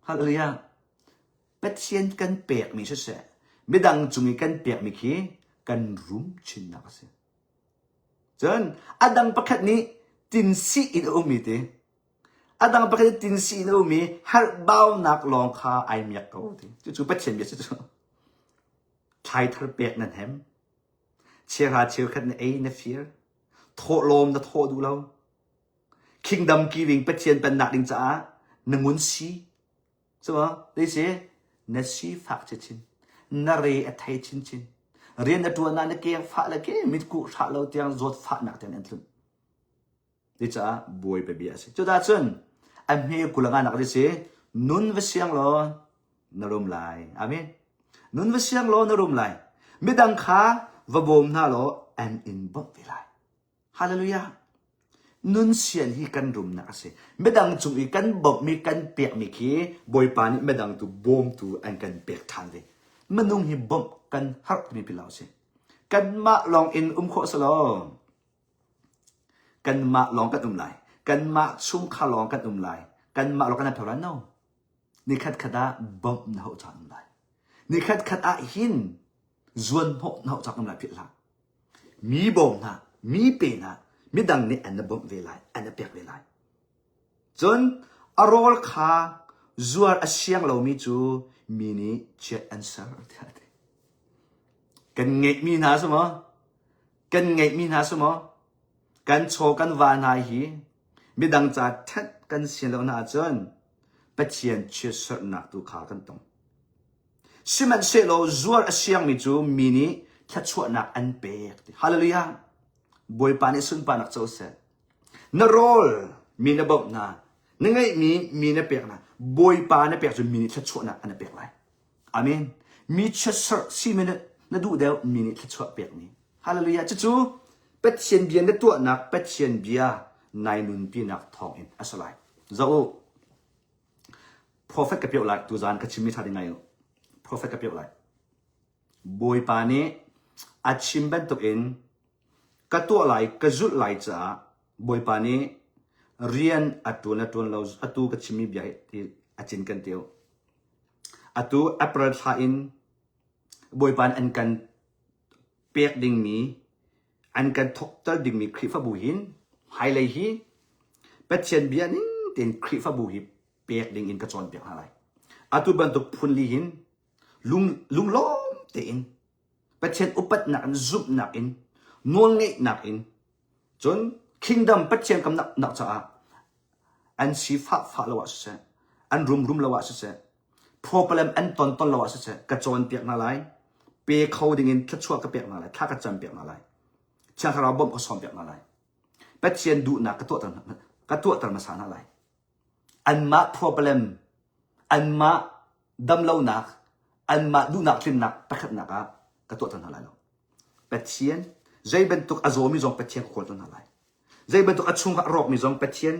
Hallelujah. Pathian kan pekmi siseh, midang cung i kan pekmi khi kan rum chinnak a si. Cun a dang pakhat nih tinsih in a ummi ti, A dang pakhat tinsi in a um i herhbaunak lawng kha ai miak ko ti. Cucu Pathian bia si cu. Thlai thar pek nan hem. Chiahra cheukhat na ei na fir. Thawhlawm na thawh duh lo. Kingdom giving Pathian pennak ding caah na ngun si. Cu dei si na si fak chinchin. Na re a thei chinchin. Rian na tuan ah na keng fah le ke mitkuh hrah lo tiang zawt fahnak tiang an tlunh. Cucaah Bawipa bia a si. Cucaah cun a hme kul a nak si nun va siang law na rum lai. Amen. Nun va siang law na rum lai. Midang kha va bawm hna law an in bawmh ve lai. Hallelujah. Nun sian hi kan rumnak a si. Midang cung i kan bawmhmi kan pekmi khi Bawipa nih midang tu bawmtu an kan pek ṭhan ve. Minung hi bawmh kan harh timi pilau si. Kanmah lawng in um khawh si lo. Kanmah lawng kan um lai. Kanmah chungkhar lawng kan um lai. Kanmah lawng kan tho lai. No. Nikhat khat ah bawmh na hauh caan um lai. Nikhat khat ah hin zuan hnawh na hauh caan um lai philh hlah. Mi bawm hna, mi pe hna, midang nih an na bawmh ve lai, an na pek ve lai. Cun a rawl kha zuar a siang lomi cu mi nih chiat an ser tiah a ti. Kan ngeihmi hna cu maw? Kan ngeihmi hna cu maw? Kan chaw kan va hna hi midang ca ṭhat kan sian lo hna ahcun Pathian chiatserhnak tu kha kan tong. Sihmanhsehlaw zuar a siangmi cu mi nih thluachuahnak an pek. Hallelujah! Bawipa nih sunparnak co seh. Na rawl mi na bawmh hna, na ngeihmi mi na pek hna, Bawipa na pek cu mi nih thluachuahnak an pek lai. Amen. Mi chiatserh si mi na duh deuh mi nih thluachuah pek mi. Hallelujah. Cucu. Pathian bia na tuahnak Pathian bia nai nunpinak thawng in a si lai. Zoh u. Prophet ka pioh lai tuzaan ka chimmi ṭha ding ngai u. Prophet ka pioh lai. Bawipa nih a chim bantukin ka tuah lai ka zulh lai caah Bawipa nih rian a ṭuan a ṭuan lo atu ka chimmi bia hi a cin kan ti u. Atu April thla in Bawipa nih an kan pek dingmi an kan thawkter dingmi Khrihfabu hin hmailei hi Pathian bia ning tein Khrihfabu hi pek ding in ka cawnpiak hna lai. Atu bantuk phunli hin lung lunglawm tein Pathian upatnak in zumhnak in nawlngeihnak in cun kingdom Pathian kamnak nak caah an si fah fah lo ah siseh an rum rum lo ah siseh problem an ton ton lo ah siseh ka cawnpiak hna lai pe kho ding in thluachuah ka pek hna lai thla ka cam piak hna lai Thiang Thlarau bawmh ka sawm piak hna lai Pathian duhnak ka tuahter ka tuahter hmasa hna lai anmah problem anmah damlonak anmah duhnak tlinnak pakhatnak ah ka tuahter hna lai lo Pathian zei bantuk a zawmi zong Pathian ka kawlter hna lai zei bantuk a chung a rawkmi zong Pathian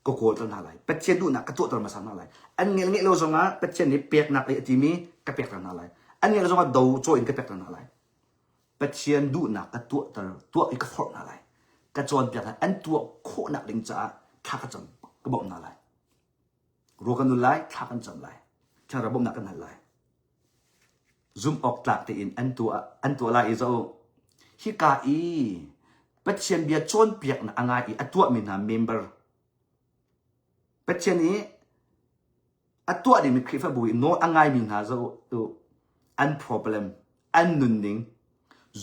ka kawlter hna lai Pathian duhnak ka tuahter hmasa hna lai an ngel ngeih lo zongah Pathian nih peknak lei a timi ka pekter hna lai an ngel zongah do caw in ka pekter hna lai Pathian duhnak ka tuahter tuah i ka forh hna lai ka cawnpiak hna an tuah khawhnak ding caah thla ka cam ka bawmh hna lai Rua kan nul lai, thla kan cam lai. Thlarau bawmhnak kan hal lai. Zumh awk tlak tein an tuah an tuah lai i zoh. Hika i Pathian bia cawnpiaknak a ngai i a tuahmi hna member Pathian i a tuah dingmi Khrihfabu i nawl a ngaimi hna zoh an problem an nunning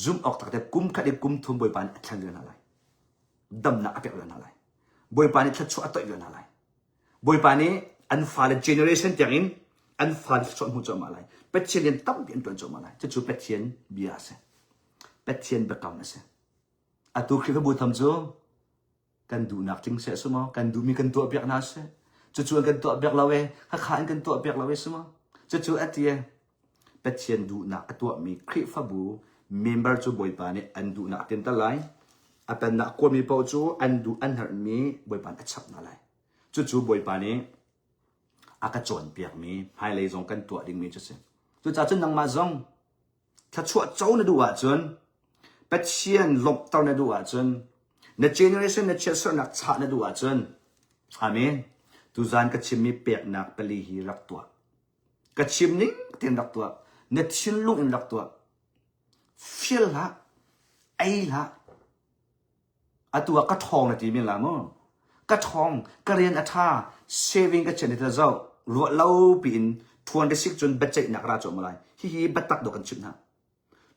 zumh awk tak te kum khat i kum thum Bawipa nih a thlen ve hna lai. Damnak a pek ve hna lai. Bawipa nih thluachuah a toih ve hna lai. Bawipa nih an fale generation tiangin an fale thluachuah hmu cuahmah lai. Pathian rian tampi an ṭuan cuahmah lai. Cucu Pathian bia a si. Pathian biakam a si. Atu Khrihfabu tham cu kan duhnak tling seh su maw? Kan duhmi kan tuah piak hna seh. Cucu an kan tuah piak lo e, khakha an kan tuah piak lo e su maw? Cucu a ti e. Pathian duhnak a tuahmi Khrihfabu member cu Bawipa nih an duhnak a tinter lai. A pennak kuami paoh cu an duh an herhmi Bawipa nih a chap hna lai. Cucu Bawipa nih a ka cawnpiakmi hmailei zong kan tuah dingmi cu a si. Cucaah cun nangmah zong thluachuah co na duh ahcun Pathian lawmhter na duh ahcun na generation na chiatserhnak chah na duh ahcun Amen. Tuzan ka chimmi peknak pali hi rak tuah. Ka chim ning tein rak tuah. Na thinlung in rak tuah. Fial hlah. Ei hlah. Atu ah ka ṭhawng na ti men la mu. Ka ṭhawng, ka rian a ṭha, saving ka chiah ni ta zoh. Ruah lo piin 26 cun biaceihnak ra cuahmah lai. Hihi biatak dawh kan chimh hna.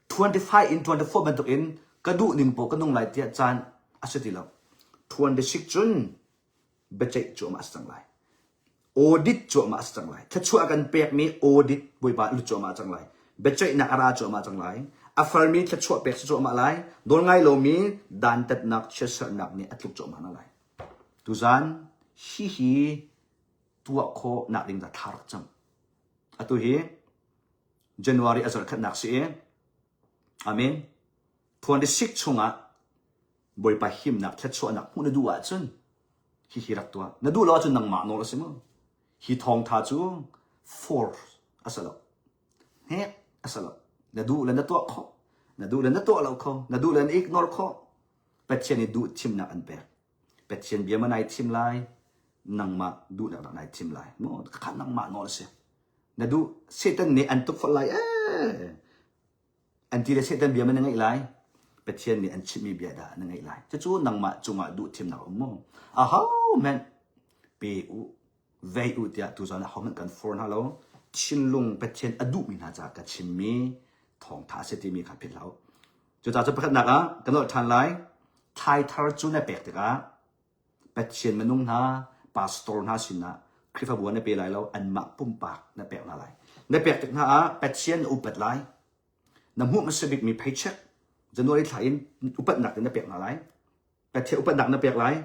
25 in 24 bantuk in ka duh ning poh ka nung lai tiah caan a si ti lo. 26 cun biaceih cuahmah a si cang lai. Audit cuahmah a si cang lai. Thluachuah kan pekmi audit Bawipa lut cuahmah cang lai. Biaceihnak a ra cuahmah cang lai. A farmi thluachuah pek si cuahmah lai. Nawl ngai lomi dantatnak chiatserhnak nih a tluk cuahmah hna lai. Tuzan hihi tuah khawh nak ding dah thla rak cam. Atu hi January a zarh khatnak si i Amen. 26 chungah Bawipa himnak thluachuahnak hmuh na duh ahcun hihi rak tuah. Na duh lo ahcun nangmah nawl a si mu. Hi thawngtha cu force a si lo. Hnek a si lo. Na duh le na tuah khawh. Na duh le na tuah lo kho. Na duh le na ignore khawh. Pathian i duh thimnak an pek. Pathian bia ma nai thim lai, nangmah duhnak dah nai thim lai. Mu kha nangmah nawl a si. Na duh Satan nih an tukforh lai ee. An ti le Satan bia ma na ngaih lai? Pathian nih an chimhmi bia dah na ngaih lai? Cucu nangmah cungah duhthimnak a um maw? Ahohmanh pe u, vei u tiah tuzan ah ahohmanh kan forh hna lo. Thinlung Pathian a duhmi hna caah ka chimmi thawngtha a si timi kha philh hlah u. Cucaah cu pakhatnak ah kan nolh ṭhan lai. Thlaithar cu na pek tikah Pathian minung hna, pastor hna sinah Khrihfabu ah na pe lai lo, anmah pumpak na pek hna lai. Na pek tik hna ah Pathian na upat lai. Na hmuh hmasa bikmi paycheck January thla in upatnak in na pek hna lai. Pathian upatnak na pek lai.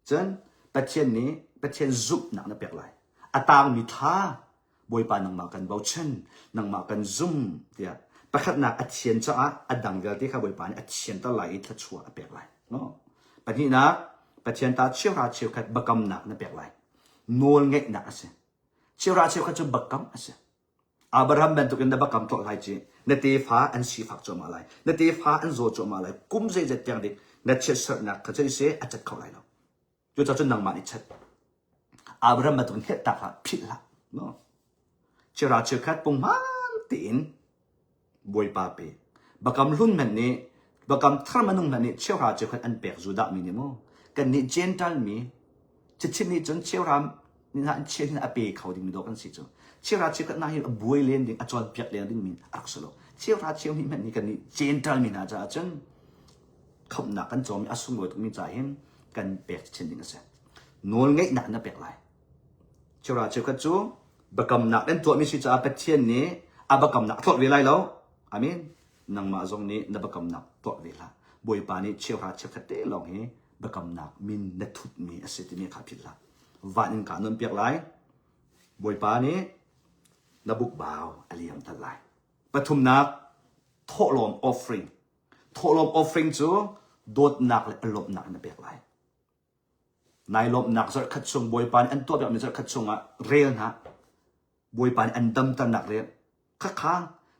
Cun Pathian nih Pathian zumhnak na pek lai. A tangmi thla Bawipa nangmah kan bochan, nangmah kan zum tiah. Pakhatnak a thian caah a dang vialte kha Bawipa nih a thianter lai i thluachuah a pek lai. No. Pahnihnak, Pathian ta cheuhra cheukhat biakamnak na pek lai. Nawl ngeihnak a si. Cheuhra cheukhat cu biakam a si. Abraham bantukin na biakam tuah lai ci. Na tefa an sifak cuahmah lai. Na tefa an zaw cuahmah lai. Kum zeizat tiang dik na chiatserhnak kha cu seh a cat kho lai lo. Cucaah cun nangmah nih chat. Abraham bantukin hngelhtak hlah, philh hlah. No. Cheuhra cheukhat punghman tein Bawipa pe. Bakam hlun hmanh nih, bakam thar minung hmanh nih cheuhra cheukhat an pek Judah mi nih mu. Kan nih Gentile mi, chichim nih cun cheuhra ni hna an chia hin a pe kho ding mi dawh kan si cu. Cheuhra cheukhat hna hi a buai len ding, a cawnpiak len ding mi a rak si lo. Cheuhra cheu hnih hmanh nih kan nih Gentile mi hna caah cun khamhnak kan cawmi a sunglawi tukmi caah hin kan pek chin ding a si. Nawl ngeihnak na pek lai. Cheuhra cheukhat cu biakamnak nan tuahmi si caah Pathian nih a biakamnak a tlawt ve lai lo. Amen. Nangmah zong nih na biakamnak tuah ve hlah. Bawipa nih cheuhra cheukhat te lawng hi biakamnak min na thutmi a si timi kha philh hlah. Van in kaa nawn piak lai. Bawipa nih na bukbau a liam tal lai. Pathumnak, thawhlawm offering. Thawhlawm offering cu dawtnak le a lawmhnak na pek lai. Nai lawmhnak zarhkhat chung Bawipa nih an tuahpiakmi zarhkhat chungah rel hna. Bawipa nih an damternak rel. Khakha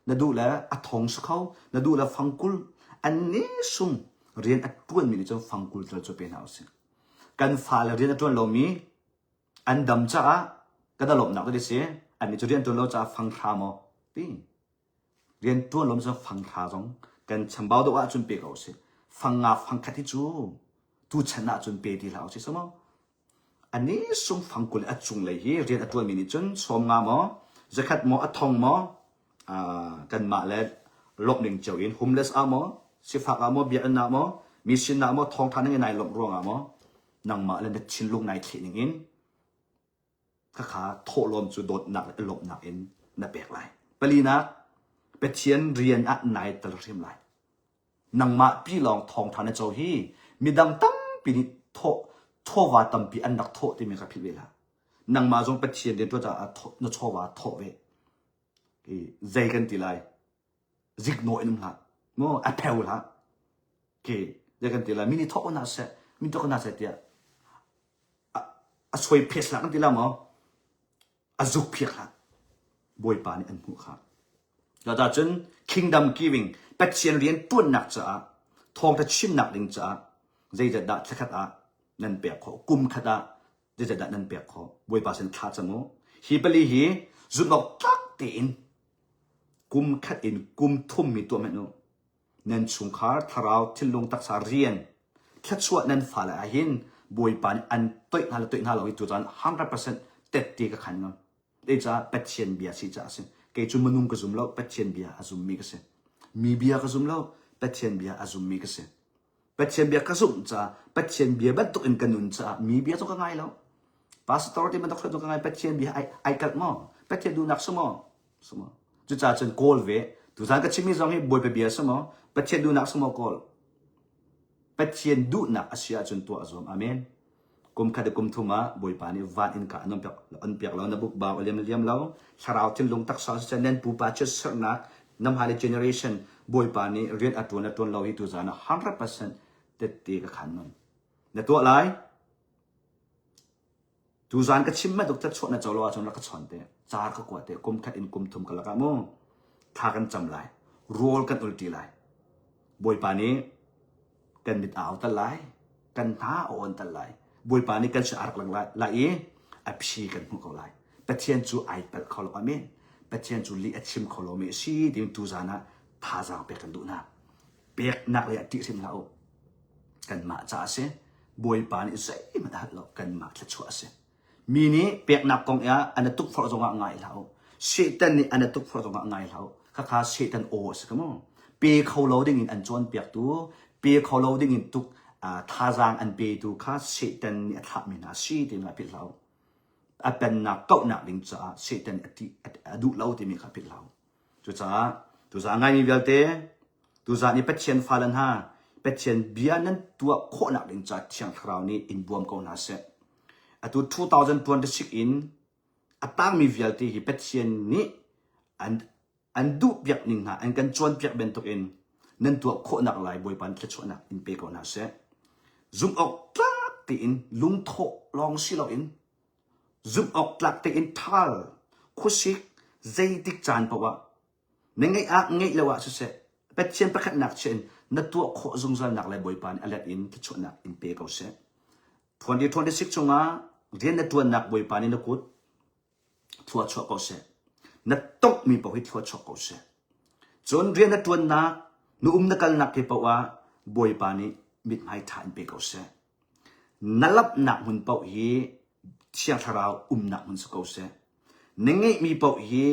na duh le a thong si kho, na duh le fangkul. An ni sung rian a ṭuanmi nih cun fangkul tal cu pe hna usih. Kan fale rian a ṭuan lomi an dam caah kan i lawmhnak cu si. Annih cu rian ṭuan lo caah fanghra maw ti. Rian ṭuan lo cun fanghra zong kan chambau deuh ahcun pe ko usih. Fangnga fangkhat hi cu tuchan ahcun pe ti hlah usih si maw? Ani sung fangkul a cunglei hi rian a ṭuanmi nih cun sawmnga maw, zakhat maw, a thong maw, kanmah le lawmh ning cio in homeless ah maw, sifak ah maw, biakinn ah maw, mi sin ah maw, thawngṭha ning in nai lawmh ruangah maw, nangmah le na thinlung nai thleh ning in Khakha thawhlawm cu dawtnak le lawmhnak in na pek lai. Palinak, Pathian rian ah nai tel hrim lai. Nangmah pi lawng thawngtha na co hi midang tampi nih thawh chawva tampi an rak thawh timi kha philh ve hlah. Nangmah zong Pathian rian ṭuan caah na chawva thawh ve. Zei kan ti lai? Ziknawh in um hlah. Mu a pheu hlah. Ke zei kan ti lai? Mi nih thawh ko hna seh, mi tuah ko hna seh tiah a soi phes hlah kan ti la maw? A zuk phiak hlah. Bawipa nih an hmuh kha. Cucaah cun kingdom giving Pathian rian tuannak caah thawngtha chimnak ding caah zeizat dah thlakhat ah nan pek khawh kum khat ah zeizat dah nan pek khawh Bawipa sin thla cam u hi pali hi zumh awk tlak tein kum khat in kum thum mi tuah hmanh u Nan chungkhar thlarau thinlung taksa rian thluachuah nan fale ah hin Bawipa nih an toih hna le toih hna lo hi tucaan 100% tette ka khan ngam. Zeicah Pathian bia si caah a si. Kei cu minung ka zum lo, Pathian bia a zummi ka si. Mi bia ka zum lo, Pathian bia a zummi ka si. Pathian bia ka zumh caah, Pathian bia bantuk in ka nun caah mi bia cu ka ngai lo. Pastor ti bantuk cu ka ngai Pathian bia ai ai kalh maw? Pathian duhnak si maw? Si maw? Cucaah cun kawl ve. Tuzaan ka chimmi zong hi Bawipa bia si maw? Pathian duhnak si maw kawl? Pathian duhnak a si ahcun tuah zuam. Amen. Kum khat kum thum ah Bawipa nih van in ka an piak on piak lo na bukbau a liam liam lo thlarau thinlung taksa si nan pupa chiatserhnak nam hale generation Bawipa nih rian a tuan a tuan lo hi tuzaan ah 100% tette ka khan non na tuah lai Tuzaan ka chim bantuk thluachuah na co lo ahcun rak ka chawn te. Car ka kua te. Kum khat in kum thum ka lakah mu. Thla kan cam lai. Rawl kan ulti lai. Bawipa nih kan mit a au tal lai. Kan hna a awn tal lai. Bawipa nih kan sin a rak lang lai, lai i a phi kan hmuh ko lai. Pathian cu ai palh kho lo. Amen. Pathian cu lih a chim kho lomi a si tiin tuzaan ah thazaang pek kan duh hna. Peknak lei ah ṭih hrim hlah u. Kanmah ca a si. Bawipa nih zeihmanh a hal lo. Kanmah thluachuah a si. Mi nih peknak kong ah an i tukforh zongah ngai hlah u. Satan nih an i tukforh zongah ngai hlah u. Khakha Satan aw a si ka mu. Pe kho lo ding in an cawnpiaktu, pe kho lo ding in tuk thazaang an petu kha Satan nih a thlahmi hna si ti nga philh hlah u. A pennak kauhnak ding caah Satan a ṭih a duh lo timi kha philh hlah u. Cucaah tuzaan ngaimi vialte tuzaan i Pathian fale hna Pathian bia nan tuah khawhnak ding caah Thiang Thlarau nih in bawm ko hna seh. Atu 2026 in a tangmi vialte hi Pathian nih an. An duhpiak ning hna an kan cawnpiak bantukin nan tuah khawhnak lai Bawipa nih thluachuahnak in pe ko hna seh. Zumh awk tlak tein lungthawh lawng si loin zumh awk tlak tein ṭhal khuasik zeitik caan paoh ah na ngeih ah ngeih lo ah siseh Pathian pakhatnak chia in na tuah khawh zungzalnak le Bawipa nih a let in thluachuahnak in pe ko seh. 2026 chungah rian na ṭuannak Bawipa nih na kut thlua chuah ko seh. Na tonghmi paoh hi thlua chuak ko seh. Cun rian na ṭuannak, na um na kalnak ke paoh ah Bawipa nih mithmai ṭha in pe ko seh. Na lamhnak hmun paoh hi Thiang Thlarau umnak hmun si ko seh. Na ngeihmi paoh hi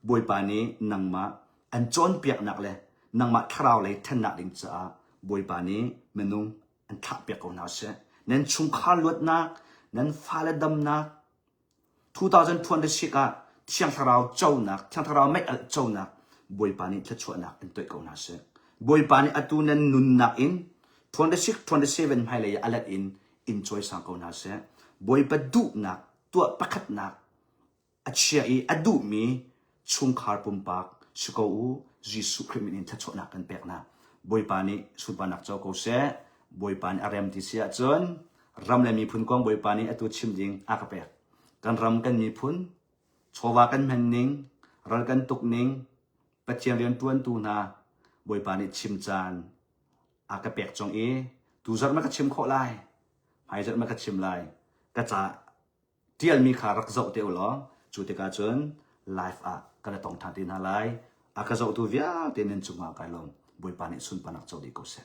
Bawipa nih nangmah an cawnpiaknak le nangmah thlarau lei ṭhannak ding caah Bawipa nih minung an thlahpiak ko hna seh. Nan chungkhar luatnak, nan fale damnak, 2026 ah Thiang Thlarau conak, Thiang Thlarau mei-alh conak Bawipa nih thluachuahnak in toih ko hna seh. Bawipa nih atu nan nunnak in 26, 27 hmailei ah a let in in cawisang ko hna seh. Bawipa duhnak tuah pakhatnak a chia i a duhmi chungkhar pumpak si ko u. Jesuh Khrih min in thluachuahnak kan pek hna. Bawipa nih sunparnak co ko seh. Bawipa nih a rem ti si ahcun ram le miphun kong Bawipa nih atu chim ding a ka pek. Kan ram kan miphun, chawva kan hman ning, ral kan tuk ning, Pathian rianṭuantu hna Bawipa nih chim caan a ka pek cang i tuzarh ma ka chim khawh lai, hmaizarh ma ka chim lai, ka ca ṭialmi kha rak zoh te u law cu tikah cun live ah kan i tong ṭhan te hna lai. A ka zohtu vialte nan cungah kai lawm. Bawipa nih sunparnak co dih ko seh.